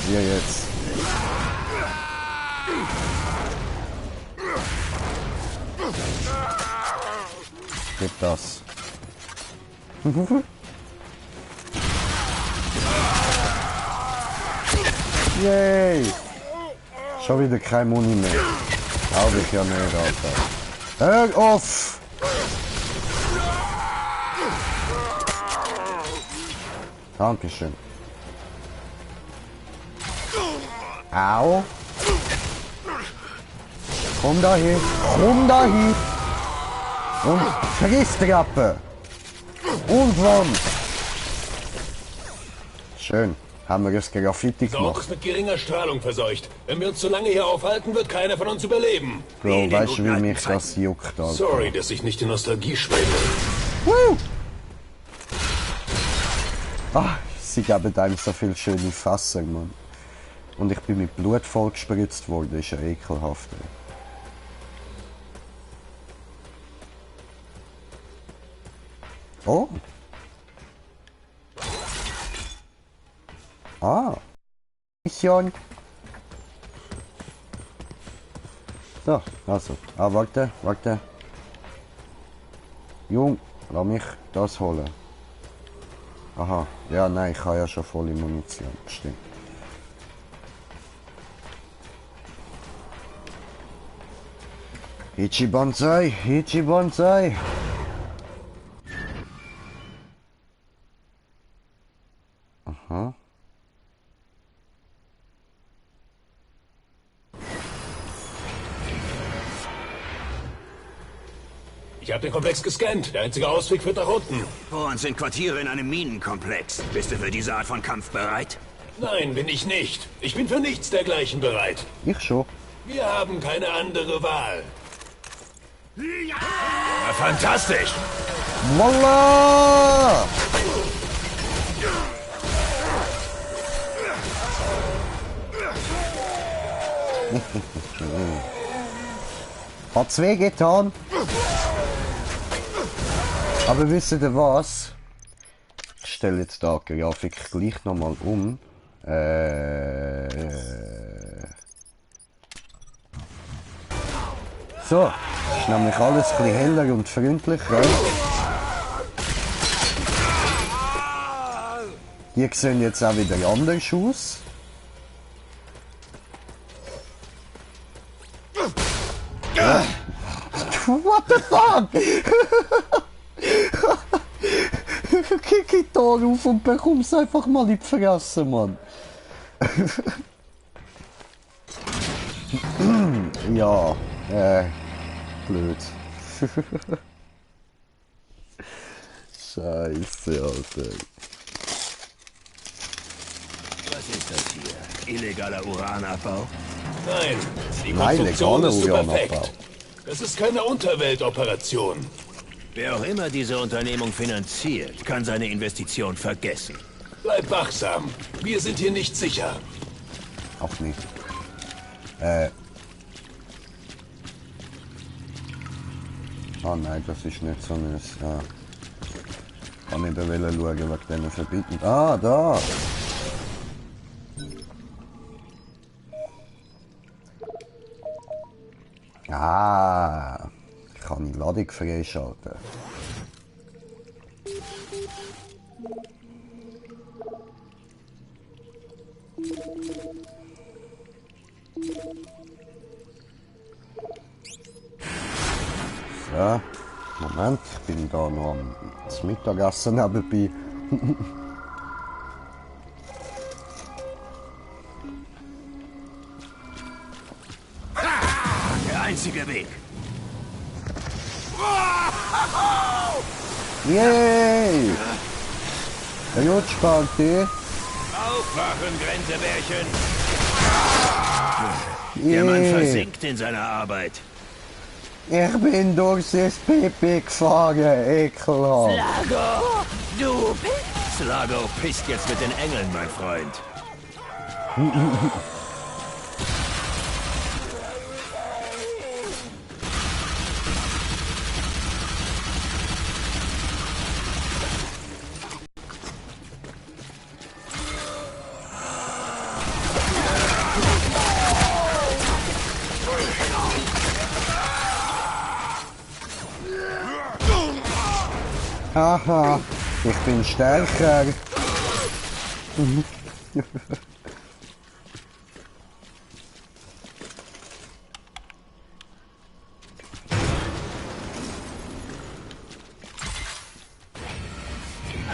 Wir jetzt. Gib das. Yay! Schon wieder kein Muni mehr. Glaube ich ja nicht, Alter. Hör auf! Dankeschön. Au! Komm da hin! Komm da hin! Und friss die Rappe! Und Wand! Schön. Haben wir das Graffiti gemacht. Der Ort ist mit geringer Strahlung verseucht. Wenn wir uns zu lange hier aufhalten, wird keiner von uns überleben. Bro, weißt du, wie mich das juckt, Alter? Sorry, dass ich nicht in Nostalgie schwebe. Ah, sie geben einem so viel schöne Fassung, Mann. Und ich bin mit Blut vollgespritzt worden, ist ja ekelhaft. Oh. Ah. Mission. So, also. Ah, warte. Jung, lass mich das holen. Aha, ja, nein, ich habe ja schon volle Munition. Stimmt. Ichi Bonsai. Aha. Ich habe den Komplex gescannt. Der einzige Ausweg führt nach unten. Vor uns sind Quartiere in einem Minenkomplex. Bist du für diese Art von Kampf bereit? Nein, bin ich nicht. Ich bin für nichts dergleichen bereit. Ich schon. Wir haben keine andere Wahl. Ja, fantastisch! Voila! Hat's weh getan? Aber wisst ihr was? Ich stelle jetzt da die Grafik gleich nochmal um. So, ist nämlich alles ein bisschen heller und freundlicher. Die sehen jetzt auch wieder anders aus. Ja. What the fuck? Kick ich da auf und bekomm's einfach mal in die Fresse, Mann. Ja, blöd. Scheiße, Alter. Was ist das hier? Illegaler Uranabbau? Nein, die Nein, Konstruktion legale ist Uranabbau. perfekt. Das ist keine Unterweltoperation. Wer auch immer diese Unternehmung finanziert, kann seine Investition vergessen. Bleib wachsam. Wir sind hier nicht sicher. Auch nicht. Oh nein, das ist nicht so ein... Kann ich da schauen, wegen denen verbieten. Ah, da! Ah! Ich kann die Ladung freischalten. So, Moment, ich bin da noch am Mittagessen nebenbei. Der einzige Weg. Yay! Rutschparty! Aufwachen, Grenzebärchen! Der Mann versinkt in seiner Arbeit. Ich bin durch das Pipi gefahren, ekelhaft. Slago, du bist... Slago pisst jetzt mit den Engeln, mein Freund. Haha, ich bin stärker.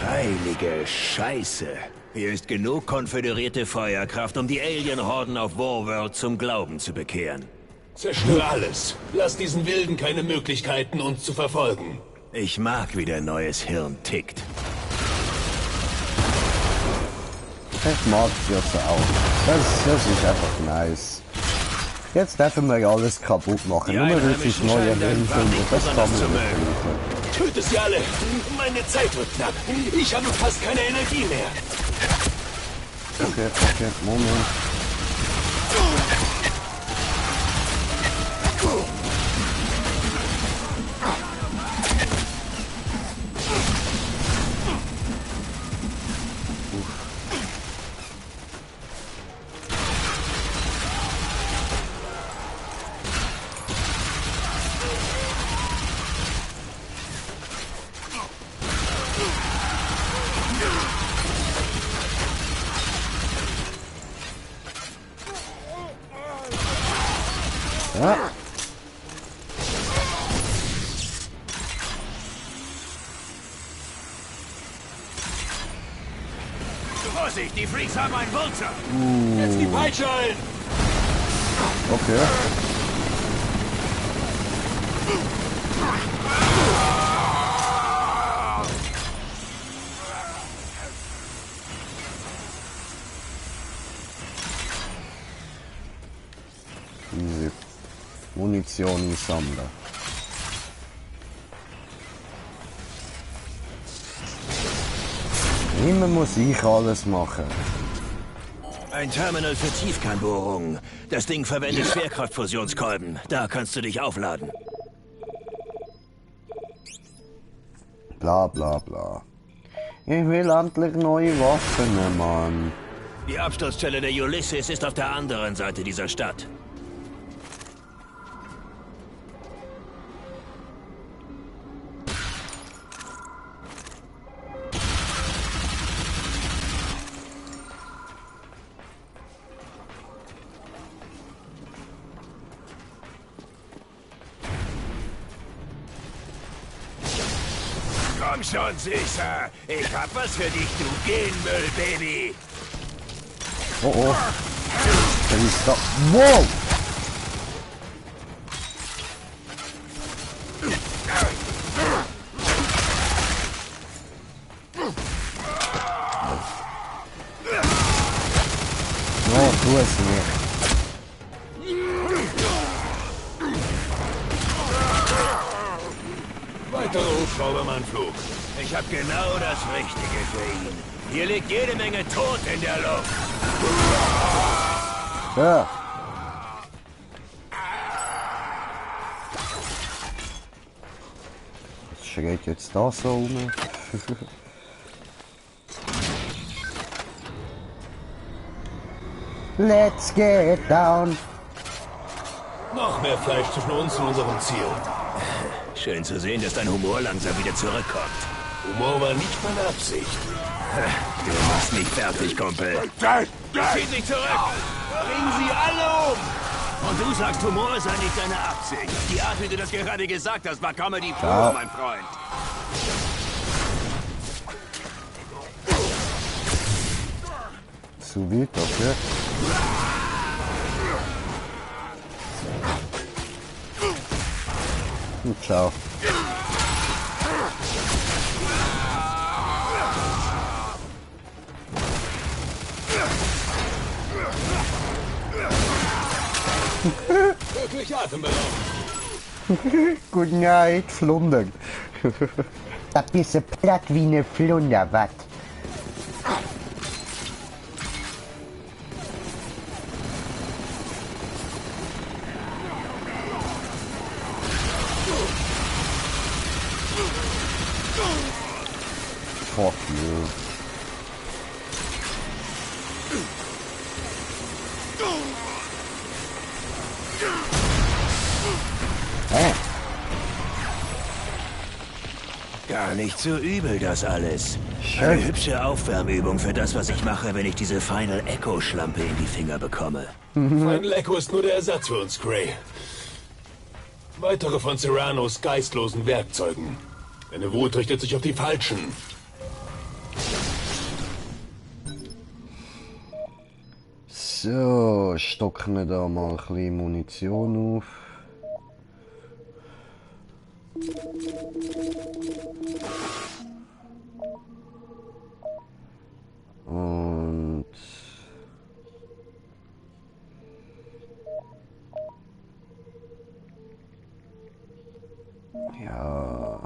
Heilige Scheiße. Hier ist genug konföderierte Feuerkraft, um die Alien-Horden auf Warworld zum Glauben zu bekehren. Zerstöre alles. Lass diesen Wilden keine Möglichkeiten, uns zu verfolgen. Ich mag, wie dein neues Hirn tickt. Ich mag das auch. Das ist einfach nice. Jetzt dürfen wir alles kaputt machen. Nur weil sie das neue Hirn finden. Das kann man nicht finden. Töte sie alle! Meine Zeit wird knapp. Ich habe fast keine Energie mehr. Okay, Moment. Vorsicht, die Freaks haben einen Vulture! Jetzt die Peitsche ein! Okay. Easy. Munition sammeln. Immer muss ich alles machen. Ein Terminal für Tiefkernbohrungen. Das Ding verwendet Schwerkraftfusionskolben. Da kannst du dich aufladen. Bla bla bla. Ich will endlich neue Waffen, Mann. Die Absturzstelle der Ulysses ist auf der anderen Seite dieser Stadt. Komm schon, Süßer. Ich hab was für dich, du Genmüll, Baby. Oh oh. Der ist da. Wow! No, tu es nicht. Weiterer Hubschrauber im Anflug. Ich habe genau das Richtige für ihn. Hier liegt jede Menge Tod in der Luft. Ja. Was schreit jetzt da so rum? Let's get down. Noch mehr Fleisch zwischen uns und unserem Ziel. Schön zu sehen, dass dein Humor langsam wieder zurückkommt. Humor war nicht meine Absicht. Du machst mich fertig, Kumpel. Zieht dich zurück! Bring sie alle um! Und du sagst, Humor sei nicht deine Absicht. Die Art, wie du das gerade gesagt hast, war Comedy pur, mein Freund. Zu wild, okay. Und ciao. Wirklich atemberaubend. Good night, Flunder. Da bist du platt wie ne Flunder, wat? Fuck you. Gar nicht so übel, das alles. Schön. Eine hübsche Aufwärmübung für das, was ich mache, wenn ich diese Final Echo-Schlampe in die Finger bekomme. Final Echo ist nur der Ersatz für uns, Gray. Weitere von Serranos geistlosen Werkzeugen. Deine Wut richtet sich auf die Falschen. So, stocken wir da mal ein bisschen Munition auf. Und ja.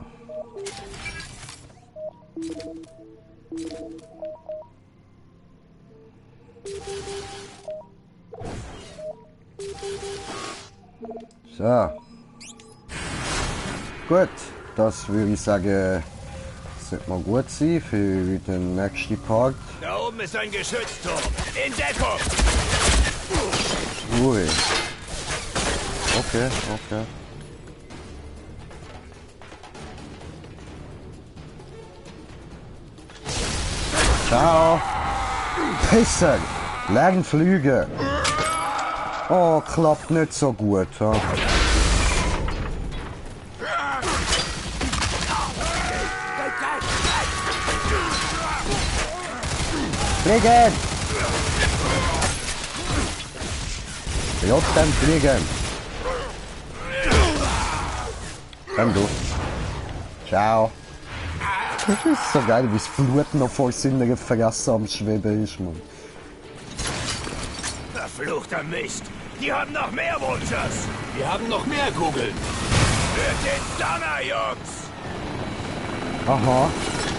So. Gut, das würde ich sagen, sollte mal gut sein für den nächsten Part. Da oben ist ein Geschützturm. In Deckung! Ui. Okay, okay. Ciao. Pisser. Lernen fliegen. Oh, klappt nicht so gut. Ja. Fliegen! Trotzdem fliegen! Komm du. Ciao. Das ist so geil, wie das Blut noch vor seiner Fresse am Schweben ist, Mann. Verfluchter Mist! Die haben noch mehr Vultures! Wir haben noch mehr Kugeln. Für den Donner, Jungs! Aha.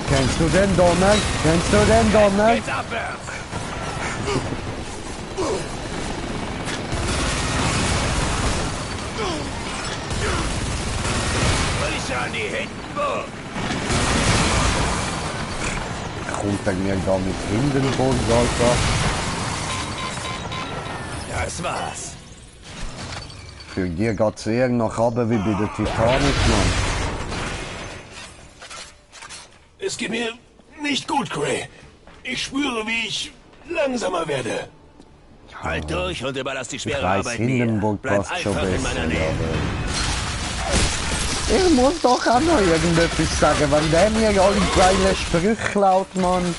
Kennst du den Donner? Kennst du den Donner? Geht's abwärts! Frisch an die Hindenburg! Kommt er mir gar nicht Hindenburg, Alter? Das war's. Für dir geht's eher nach oben wie bei der Titanic, Mann. Es geht mir nicht gut, Gray. Ich spüre, wie ich langsamer werde. Halt durch und überlass die Ich schwere weiß, Arbeit mir. Hindenburg Bleib passt schon einfach in meiner besser, Nähe. aber... Ich muss doch auch noch irgendetwas sagen, wenn der mir alle geile Sprüche klaut, Mann.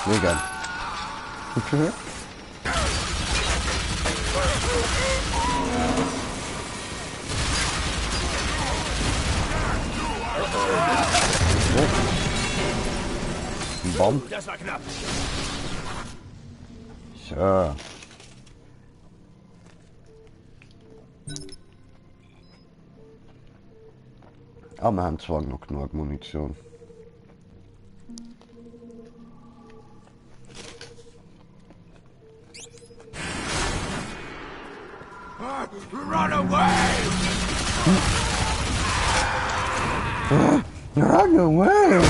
Vegan. Bomb. Das war knapp. So. Aber wir haben zwar noch genug Munition. Run away! Run away!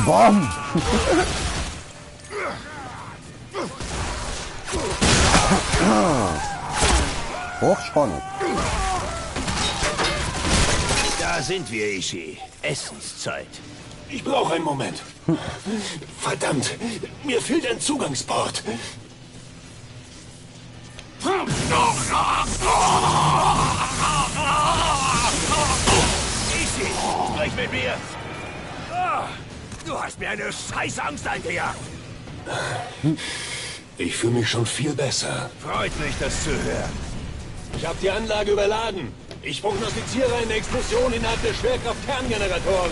Bomb! Hochspannung. Da sind wir, Ishii. Essenszeit. Ich brauche einen Moment. Verdammt, mir fehlt ein Zugangsport. Ishii, sprich mit mir. Oh, du hast mir eine Scheißangst eingejagt. Ich fühle mich schon viel besser. Freut mich, das zu hören. Ich habe die Anlage überladen. Ich prognostiziere eine Explosion innerhalb der Schwerkraft-Kerngeneratoren.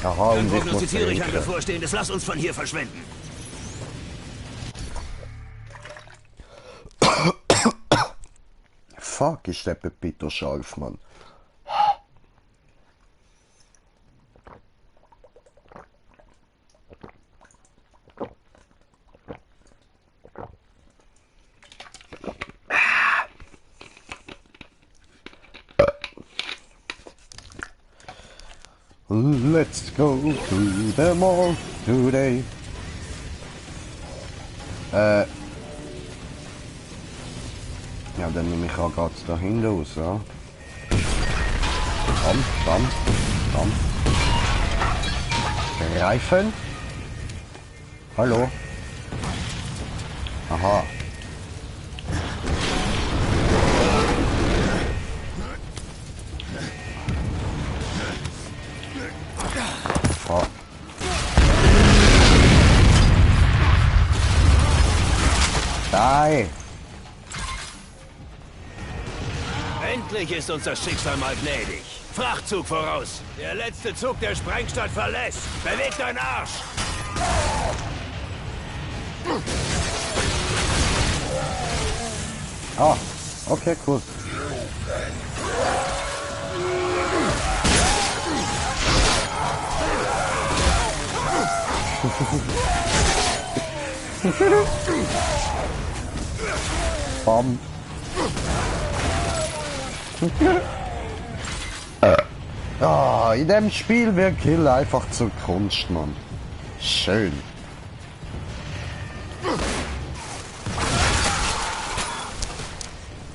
Aha, Dann und ich muss prognostiziere ich ein verhindern. bevorstehendes. Lass uns von hier verschwinden. Fuck, ist der Pepito scharf, Mann. Let's go to the mall today. Ja, dann nehme ich auch gerade da hinten raus, ja. Komm, komm, komm. Greifen. Hallo. Aha. Fuck. Die. Endlich ist uns das Schicksal mal gnädig. Frachtzug voraus. Der letzte Zug der Sprengstadt verlässt. Bewegt deinen Arsch. Ah, okay, cool. Bam. Ah, in dem Spiel wird Kill einfach zur Kunst, Mann. Schön.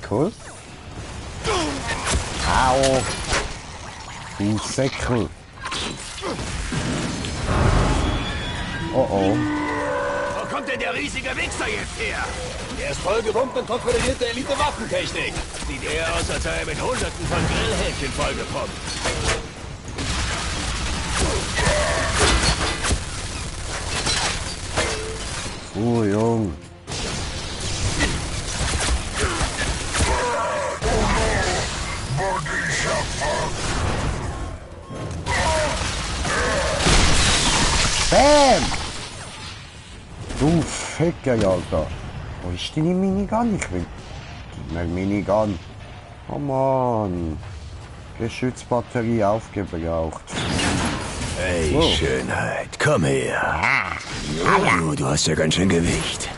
Cool. Au! Du Säckel! Oh oh. Wo kommt denn der riesige Wichser jetzt her? Er ist vollgepumpt und konföderierte Elite-Waffentechnik. Sieht eher aus, als sei er mit Hunderten von Grillhähnchen vollgepumpt. Oh, Jung. Bam! Du Ficker, Alter. Wo ist deine Minigun? Ich will eine Minigun. Oh Mann. Geschützbatterie aufgebraucht. Hey, wow. Schönheit, komm her. Du hast ja ganz schön Gewicht.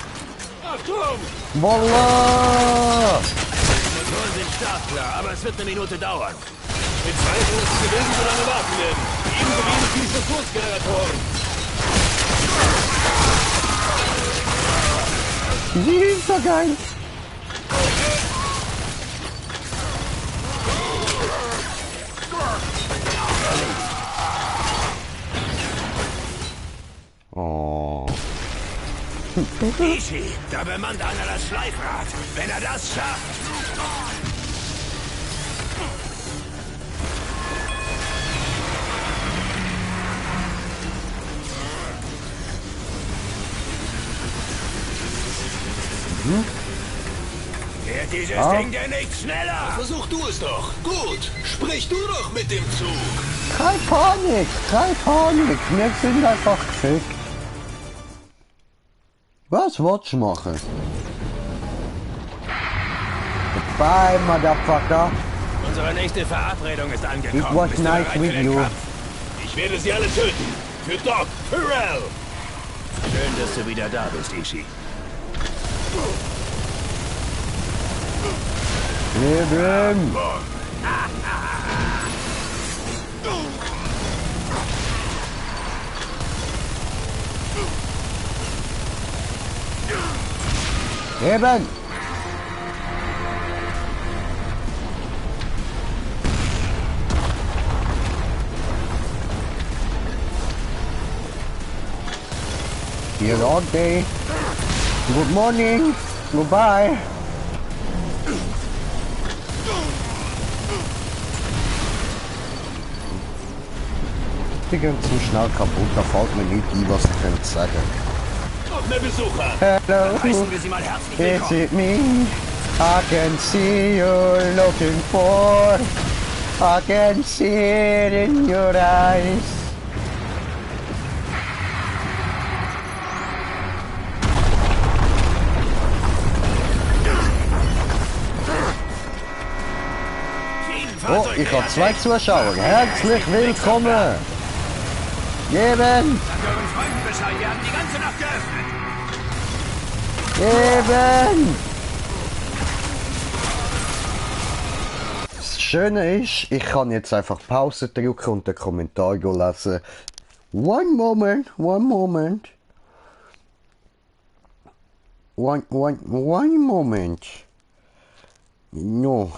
Achtung! Voila! Motoren sind startklar, aber es wird eine Minute dauern. Mit Zweifel ist es gewesen, so lange warten werden. Ebenso wenig wie die Fusionsgeneratoren. Die ist so geil. Oh. Ishi, da bemannt einer das Schleifrad. Wenn er das schafft. Fährt dieses Ding denn nicht schneller? Versuch du es doch. Gut, sprich du doch mit dem Zug. Keine Panik, keine Panik. Wir sind einfach gefickt. Was willst du machen? Goodbye, Motherfucker. Unsere nächste Verabredung ist angekommen. It was Bist du nice bereit für with den you. Kampf? Ich werde sie alle töten. Für Doc, Pharrell. Schön, dass du wieder da bist, Ishi. Leben! Leben! Here all day. Good morning. Goodbye. Die gehen zu schnell kaputt, da fällt mir nicht ein, was ich könnte sagen. Noch mehr Besucher. Hello, Heißen wir sie mal herzlich is willkommen. it me? I can see you looking for. I can see it in your eyes. Oh, ich habe zwei Zuschauer. Herzlich willkommen. Geben, Sagt euren Freunden Bescheid, wir haben die ganze Nacht geöffnet. geben. Das Schöne ist, ich kann jetzt einfach Pause drücken und den Kommentar lesen. One moment. One moment. No.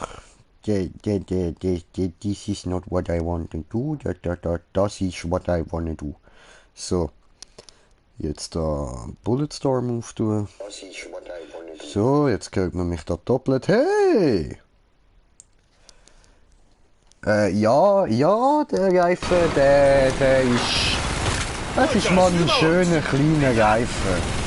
This is not what I want to do. Das ist what I want to do. So. Jetzt da Bulletstorm auftun. So, jetzt hört man mich da doppelt. Hey! Ja, der Reifen, der ist... Das ist mal ein schöner, kleiner Reifen.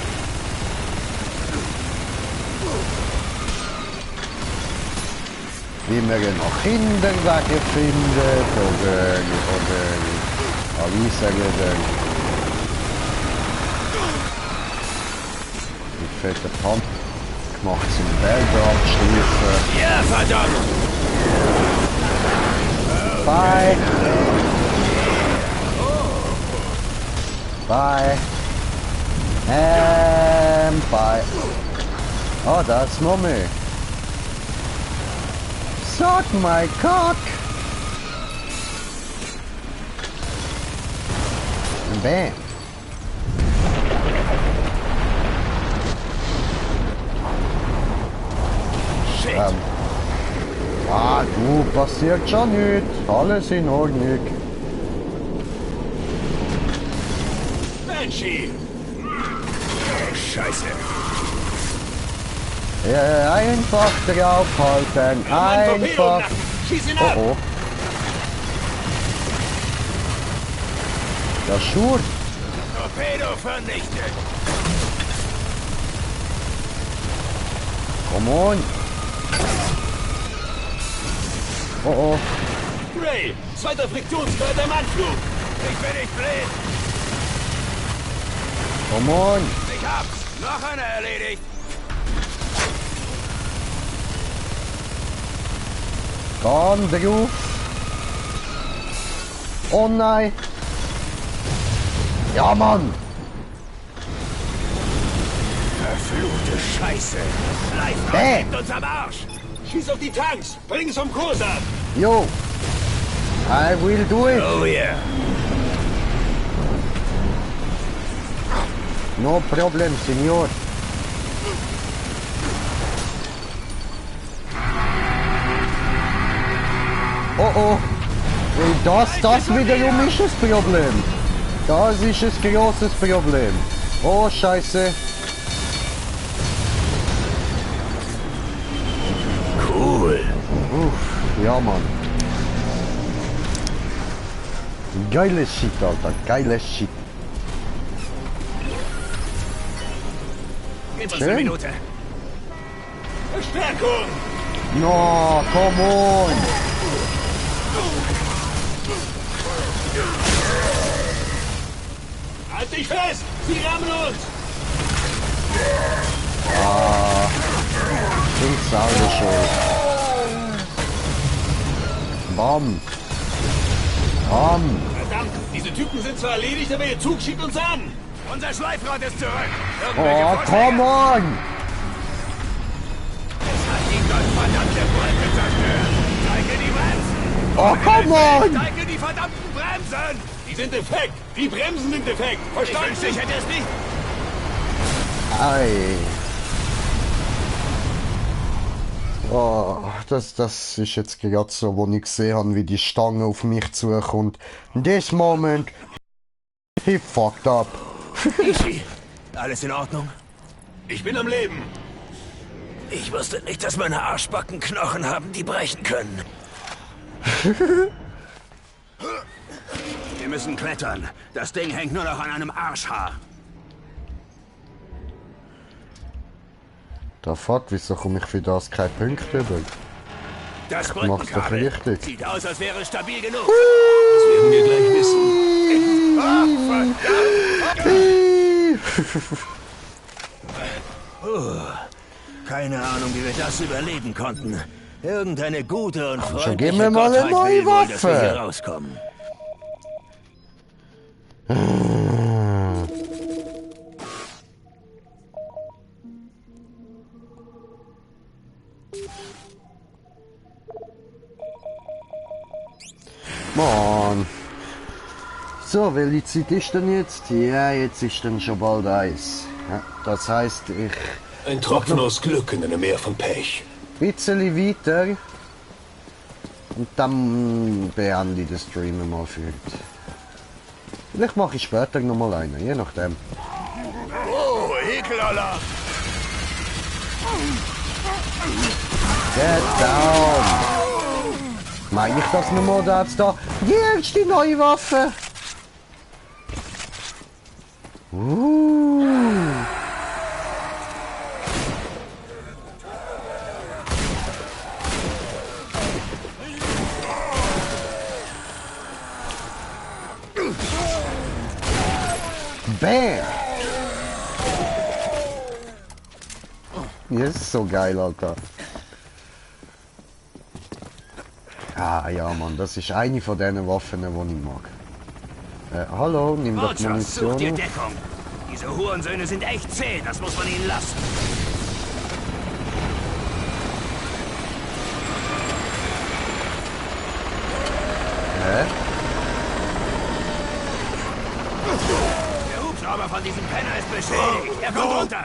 Wie wir ihn nach Kinderwegen findet, oder wie sagen wir, die fette Pump gemacht zum Berg abschleifen. Ja, verdammt! Bye! Bye! And bye! Oh, that's Mommy! Suck my cock! And bam! Shit! Du passiert schon nichts. Alles in Ordnung. Banshee! Scheiße. Einfach draufhalten. Einfach. Schieß ihn ab! Oh. Der Schur. Torpedo vernichtet. Come on. Oh. Ray, zweiter Friktionsgrad im Anflug! Ich bin nicht blind. Come on. Ich hab's. Noch einer erledigt. Komm drauf. Oh nein. Ja, Mann. Verfluchte Scheiße. Bäh. Live uns am Arsch. Schieß auf die Tanks! Bring es vom Kurs ab! Yo. I will do it. Oh yeah. No problem, Senor. Oh. Das wiederum ist das Problem. Das ist ein großes Problem. Oh, Scheiße. Cool. Ja, Mann. Geiles Shit, Alter. Geiles Shit. Gib uns Schön. eine Minute. Verstärkung! No, come on. Halt dich fest! Sie rammen uns! Sind sauber schon. Bam. Verdammt! Diese Typen sind zwar erledigt, aber ihr Zug schiebt uns an! Unser Schleifrad ist zurück. Oh, come on. Es hat die gottverdammte Brücke zerstört. Zeige die Bremsen. Oh, come on. Zeige die verdammten Bremsen. Die sind defekt! Die Bremsen sind defekt! Ich Verstanden? wünschte, ich hätte es nicht. Ei. Oh, das ist jetzt gerade so, wo ich gesehen habe, wie die Stange auf mich zukommt. In this moment, he fucked up. Easy. Alles in Ordnung? Ich bin am Leben! Ich wusste nicht, dass meine Arschbacken Knochen haben, die brechen können. Wir müssen klettern. Das Ding hängt nur noch an einem Arschhaar. Der Fuck, wieso komme ich für das keine Punkte über? Das Ich mach's doch Brückenkabel richtig. sieht aus, als wäre es stabil genug. Das werden wir gleich wissen. Keine Ahnung, wie wir das überleben konnten. Irgendeine gute und schon, gib freundliche mir mal eine Gottheit neue will wohl, dass wir Waffe. hier rauskommen. Mann. So, welche Zeit ist denn jetzt? Ja, jetzt ist dann schon bald 1. Ja, das heisst, ich Ein Tropfen aus Glück in einem Meer von Pech. ein bisschen weiter. Und dann beende ich den Stream mal für heute. Vielleicht mache ich später nochmal einen, je nachdem. Oh, Ekelala! Get down! Meine ich das nochmal da jetzt da? Hier ist die neue Waffe! Bam! Das ist so geil, Alter. Ah ja, Mann, das ist eine von diesen Waffen, die ich mag. Hallo, nimm doch die Rogers, such dir Munition. Deckung. Diese Hurensöhne sind echt zäh, das muss man ihnen lassen. Hä? Der Hubschrauber von diesem Penner ist beschädigt. Er kommt runter.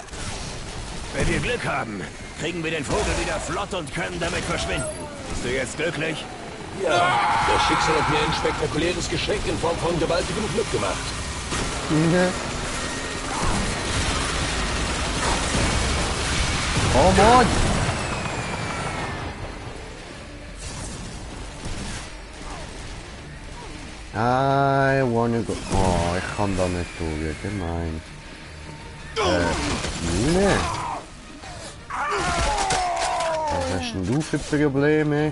Wenn wir Glück haben, kriegen wir den Vogel wieder flott und können damit verschwinden. Bist du jetzt glücklich? Ja, das Schicksal hat mir ein spektakuläres Geschenk in Form von gewaltigem Glück gemacht. Oh Mann! I wanna go... Oh, ich kann da nicht durch, gemein. Ne. Was hast denn du für Probleme?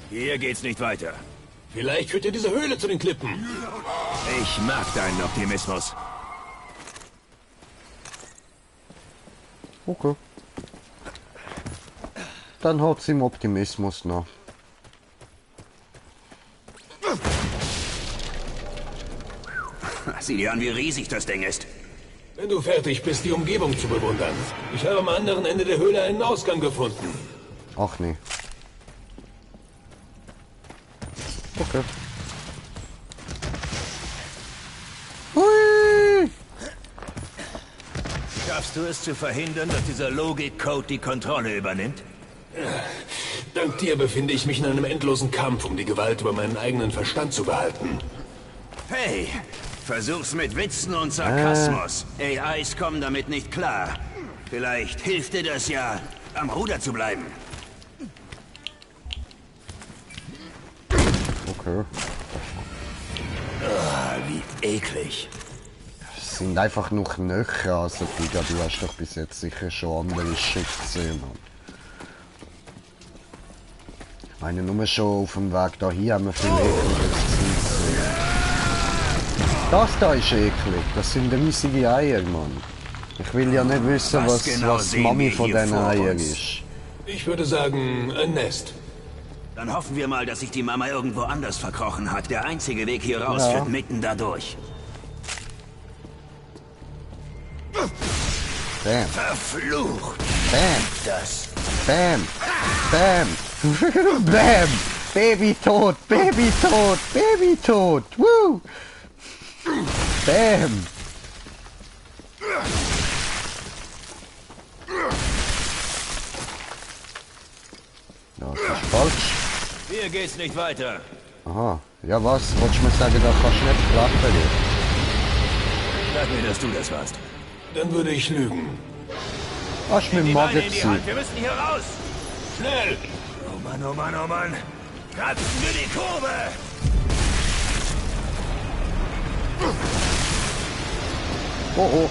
Hier geht's nicht weiter. Vielleicht führt ja diese Höhle zu den Klippen. Ich mag deinen Optimismus. Okay. Dann hat's im Optimismus noch. Sieh dir an, wie riesig das Ding ist. Wenn du fertig bist, die Umgebung zu bewundern. Ich habe am anderen Ende der Höhle einen Ausgang gefunden. Ach nee. Okay. Hui! Schaffst du es zu verhindern, dass dieser Logik-Code die Kontrolle übernimmt? Dank dir befinde ich mich in einem endlosen Kampf, um die Gewalt über meinen eigenen Verstand zu behalten. Hey, versuch's mit Witzen und Sarkasmus. AIs kommen damit nicht klar. Vielleicht hilft dir das ja, am Ruder zu bleiben. Okay. Wie eklig. Es sind einfach nur Knöchel, also Digga, du hast doch bis jetzt sicher schon andere Shit gesehen, Mann. Ich meine, nur schon auf dem Weg dahin haben wir viel ekliges gesehen. Das da ist eklig, das sind riesige Eier, Mann. Ich will ja nicht wissen, was Mami von diesen Eiern ist. Ich würde sagen, ein Nest. Dann hoffen wir mal, dass sich die Mama irgendwo anders verkrochen hat. Der einzige Weg hier raus führt mitten dadurch. Bam. Verflucht! Bam. Das. Bam. Bam. Bam. Baby tot. Baby tot. Baby tot. Woo. Bam. Das ist falsch. Hier geht's nicht weiter. Aha. Ja, was? Wolltest du mir sagen, da kannst du nicht klappen? Sag mir, dass du das warst. Dann würde ich lügen. Hast du mir mal gezogen? Wir müssen hier raus! Schnell! Oh Mann, oh Mann, oh Mann! Kratzen wir die Kurve! Oh oh.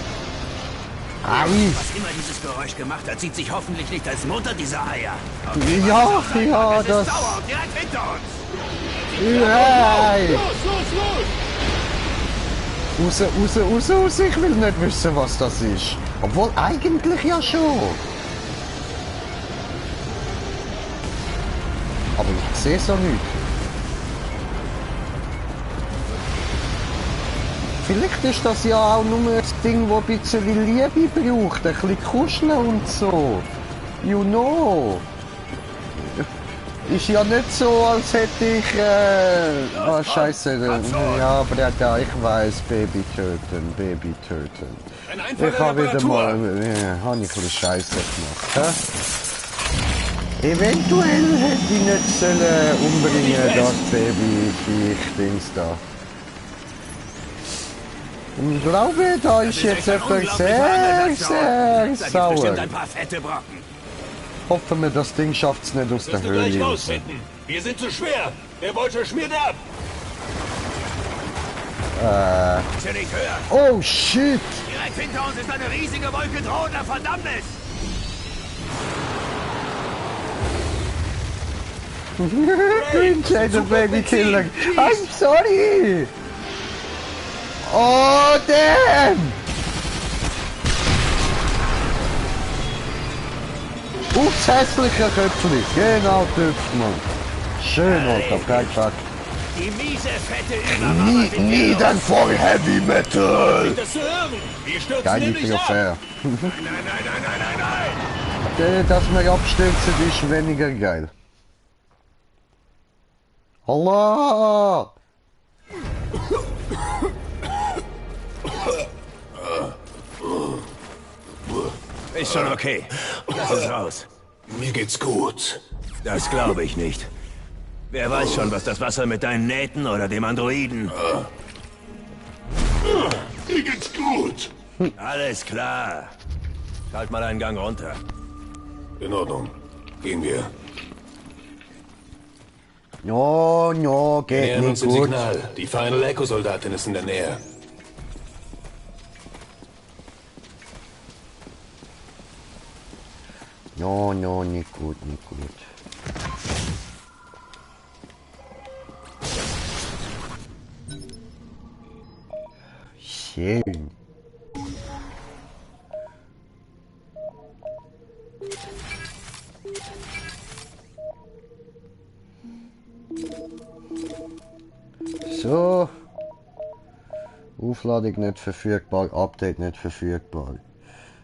Ei. Was immer dieses Geräusch gemacht hat, sieht sich hoffentlich nicht als Mutter dieser Eier. Okay, ja, das ist dauernd direkt hinter uns! Nein! Los, los, los! Raus, ich will nicht wissen, was das ist. Obwohl, eigentlich ja schon. Aber ich sehe so nicht. Vielleicht ist das ja auch nur ein Ding, das ein bisschen Liebe braucht. Ein bisschen kuscheln und so. You know. Ist ja nicht so, als hätte ich, oh Scheiße, ja, aber ja, ich weiß, Baby töten. Ich habe wieder mal, habe ich ein bisschen Scheiße gemacht, hä? Eventuell hätte ich nicht sollen umbringen, das Baby, ich Dings da. Ich glaube, da ist jetzt etwas sehr sauer. Hoffen wir, das Ding schafft es nicht aus der Höhle raus. Wir sind zu schwer. Der Bolscher schmiert ab. Oh shit! Direkt hinter uns ist eine riesige Wolke drohender Verdammnis. Kleiner Baby Killer. I'm sorry! Oh damn! Ups, hässlicher Köpfli. Genau, hübsch, Mann. Schön, Alter, perfekt. Die miese, fette Nieden for Heavy Metal! Das zu hören. Wir stürzen Geil, nämlich ab. fair. Nein. Dass wir abstürzen, ist weniger geil. Allah! Ist schon okay. Lass es raus. Mir geht's gut. Das glaube ich nicht. Wer weiß schon, was das Wasser mit deinen Nähten oder dem Androiden... Mir geht's gut. Alles klar. Schalt mal einen Gang runter. In Ordnung. Gehen wir. Ja, ja, geht Nähern nicht uns dem gut. Signal. Die Final Echo-Soldatin ist in der Nähe. Ja, ja, nicht gut, nicht gut. Schön. So. Aufladung nicht verfügbar, Update nicht verfügbar.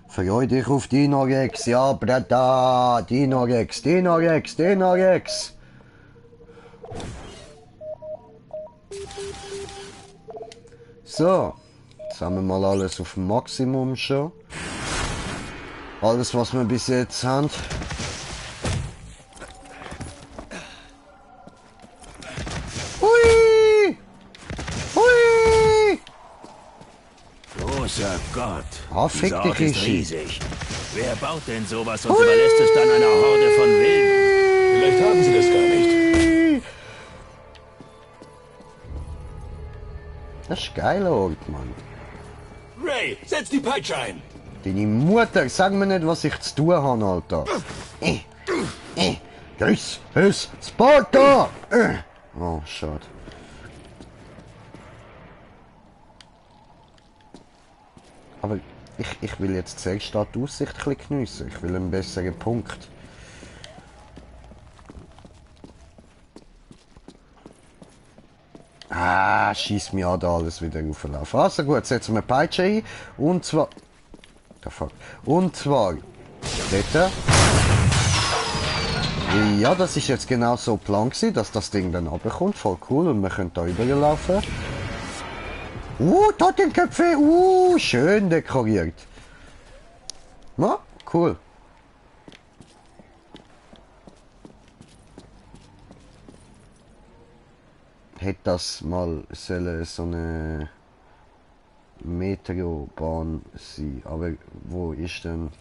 Freu dich auf Dinorex, ja, Brada! Dinorex, Dinorex, Dinorex! So, jetzt haben wir mal alles auf dem Maximum schon. Alles, was wir bis jetzt haben. Hui! Hui! Großer Gott. Ah, fick Dieser dich, Ort ist Rishi. riesig. Wer baut denn sowas und überlässt es dann einer Horde von Wilden? Vielleicht haben sie das gar nicht. Das ist geil, Ort, Mann. Ray, setz die Peitsche ein. Deine Mutter, sag mir nicht, was ich zu tun habe, Alter. Grüß, Sparta! Oh, schade. Aber ich will jetzt zuerst die Aussicht ein bisschen geniessen. Ich will einen besseren Punkt. Ah, schieß mir an, da alles wieder auflaufen. Also gut, setzen wir Peitsche ein. Und zwar... The fuck. Und zwar... Dort. Ja, das ist jetzt genau so Plan gewesen, dass das Ding dann runterkommt. Voll cool. Und wir können da überlaufen. Totenköpfe! Schön dekoriert. Na, cool. Hätte das mal sollen so eine Metrobahn sein. Aber wo ist denn...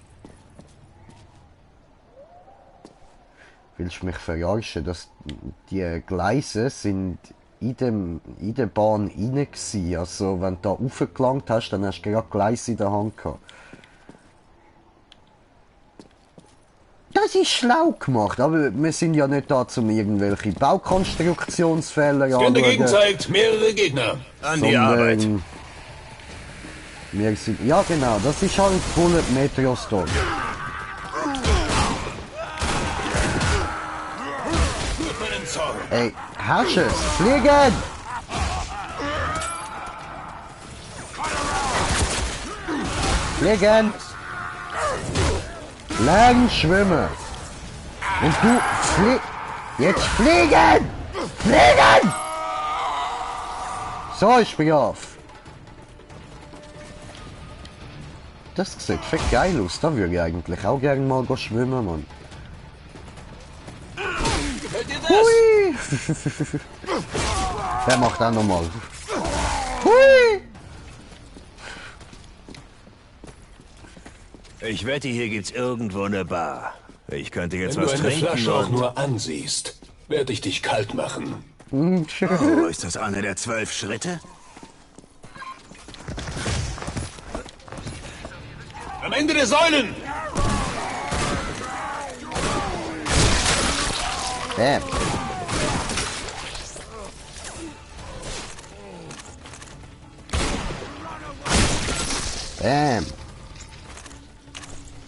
Willst du mich verarschen? Dass die Gleise sind in der Bahn rein gsi. Also wenn du da raufgelangt hast, dann hast du gerade Gleise in der Hand gehabt. Das ist schlau gemacht, aber wir sind ja nicht da, um irgendwelche Baukonstruktionsfehler Scan dagegen zeigt mehrere Gegner. An die Arbeit. Wir sind, ja genau, das ist halt Bullet Metro Storm. Ey, hast es? Fliegen! Fliegen! Lang schwimmen! Und du jetzt fliegen! Fliegen! So, ich spring auf. Das sieht fett geil aus, da würde ich eigentlich auch gerne mal schwimmen, Mann. Hui! Der macht auch nochmal. Hui! Ich wette, hier gibt's irgendwo eine Bar. Ich könnte jetzt Wenn was du eine trinken Flasche auch und... nur ansiehst, werde ich dich kalt machen. Oh, ist das einer der 12 Schritte? Am Ende der Säulen! Bam. Bam.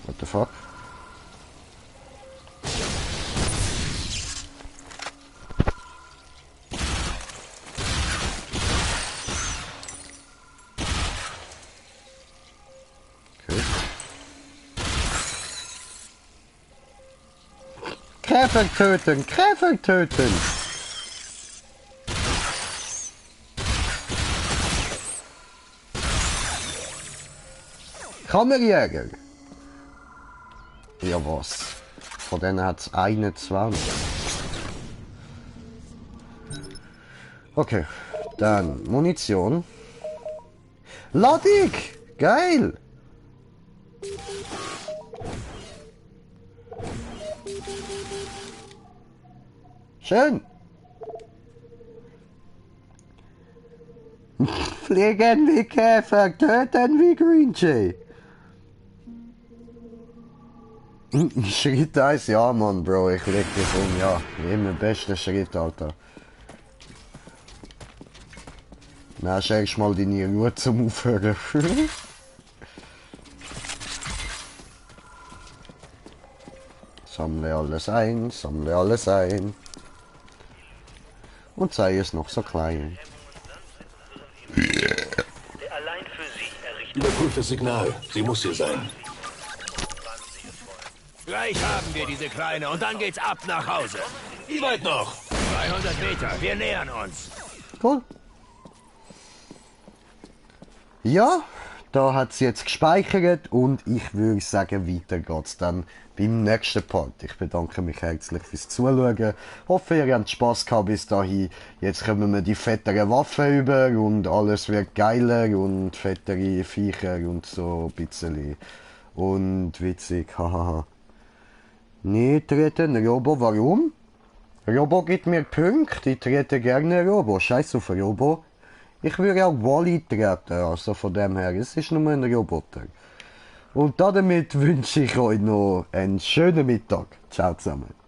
What the fuck? Okay. Käfer töten! Käfer töten! Kammerjäger! Ja was? von denen hat es 21. Okay, dann Munition. Ladung! Geil! Schön! Fliegen wie Käfer, töten wie Green Jay. Schritt 1, ja Mann, Bro, ich leg dich um, ja. Immer bester Schritt, Alter. Na, hast erst mal deine Ruhe zum Aufhören. Sammle alles ein, sammle alles ein. Und sei es noch so klein. Überprüft das Signal. Sie muss hier sein. Gleich haben wir diese Kleine und dann geht's ab nach Hause. Wie weit noch? 200 Meter, wir nähern uns. Cool. Ja, da hat sie jetzt gespeichert und ich würde sagen, weiter geht's dann beim nächsten Part. Ich bedanke mich herzlich fürs Zuschauen. Hoffe, ihr habt Spass gehabt bis dahin. Jetzt kommen wir die fetteren Waffen über und alles wird geiler und fettere Viecher und so ein bisschen. Und witzig, hahaha. Nicht treten, Robo, warum? Robo gibt mir Punkte, ich trete gerne Robo. Scheiß auf Robo. Ich würde auch Wally treten, also von dem her, es ist nur ein Roboter. Und damit wünsche ich euch noch einen schönen Mittag. Ciao zusammen.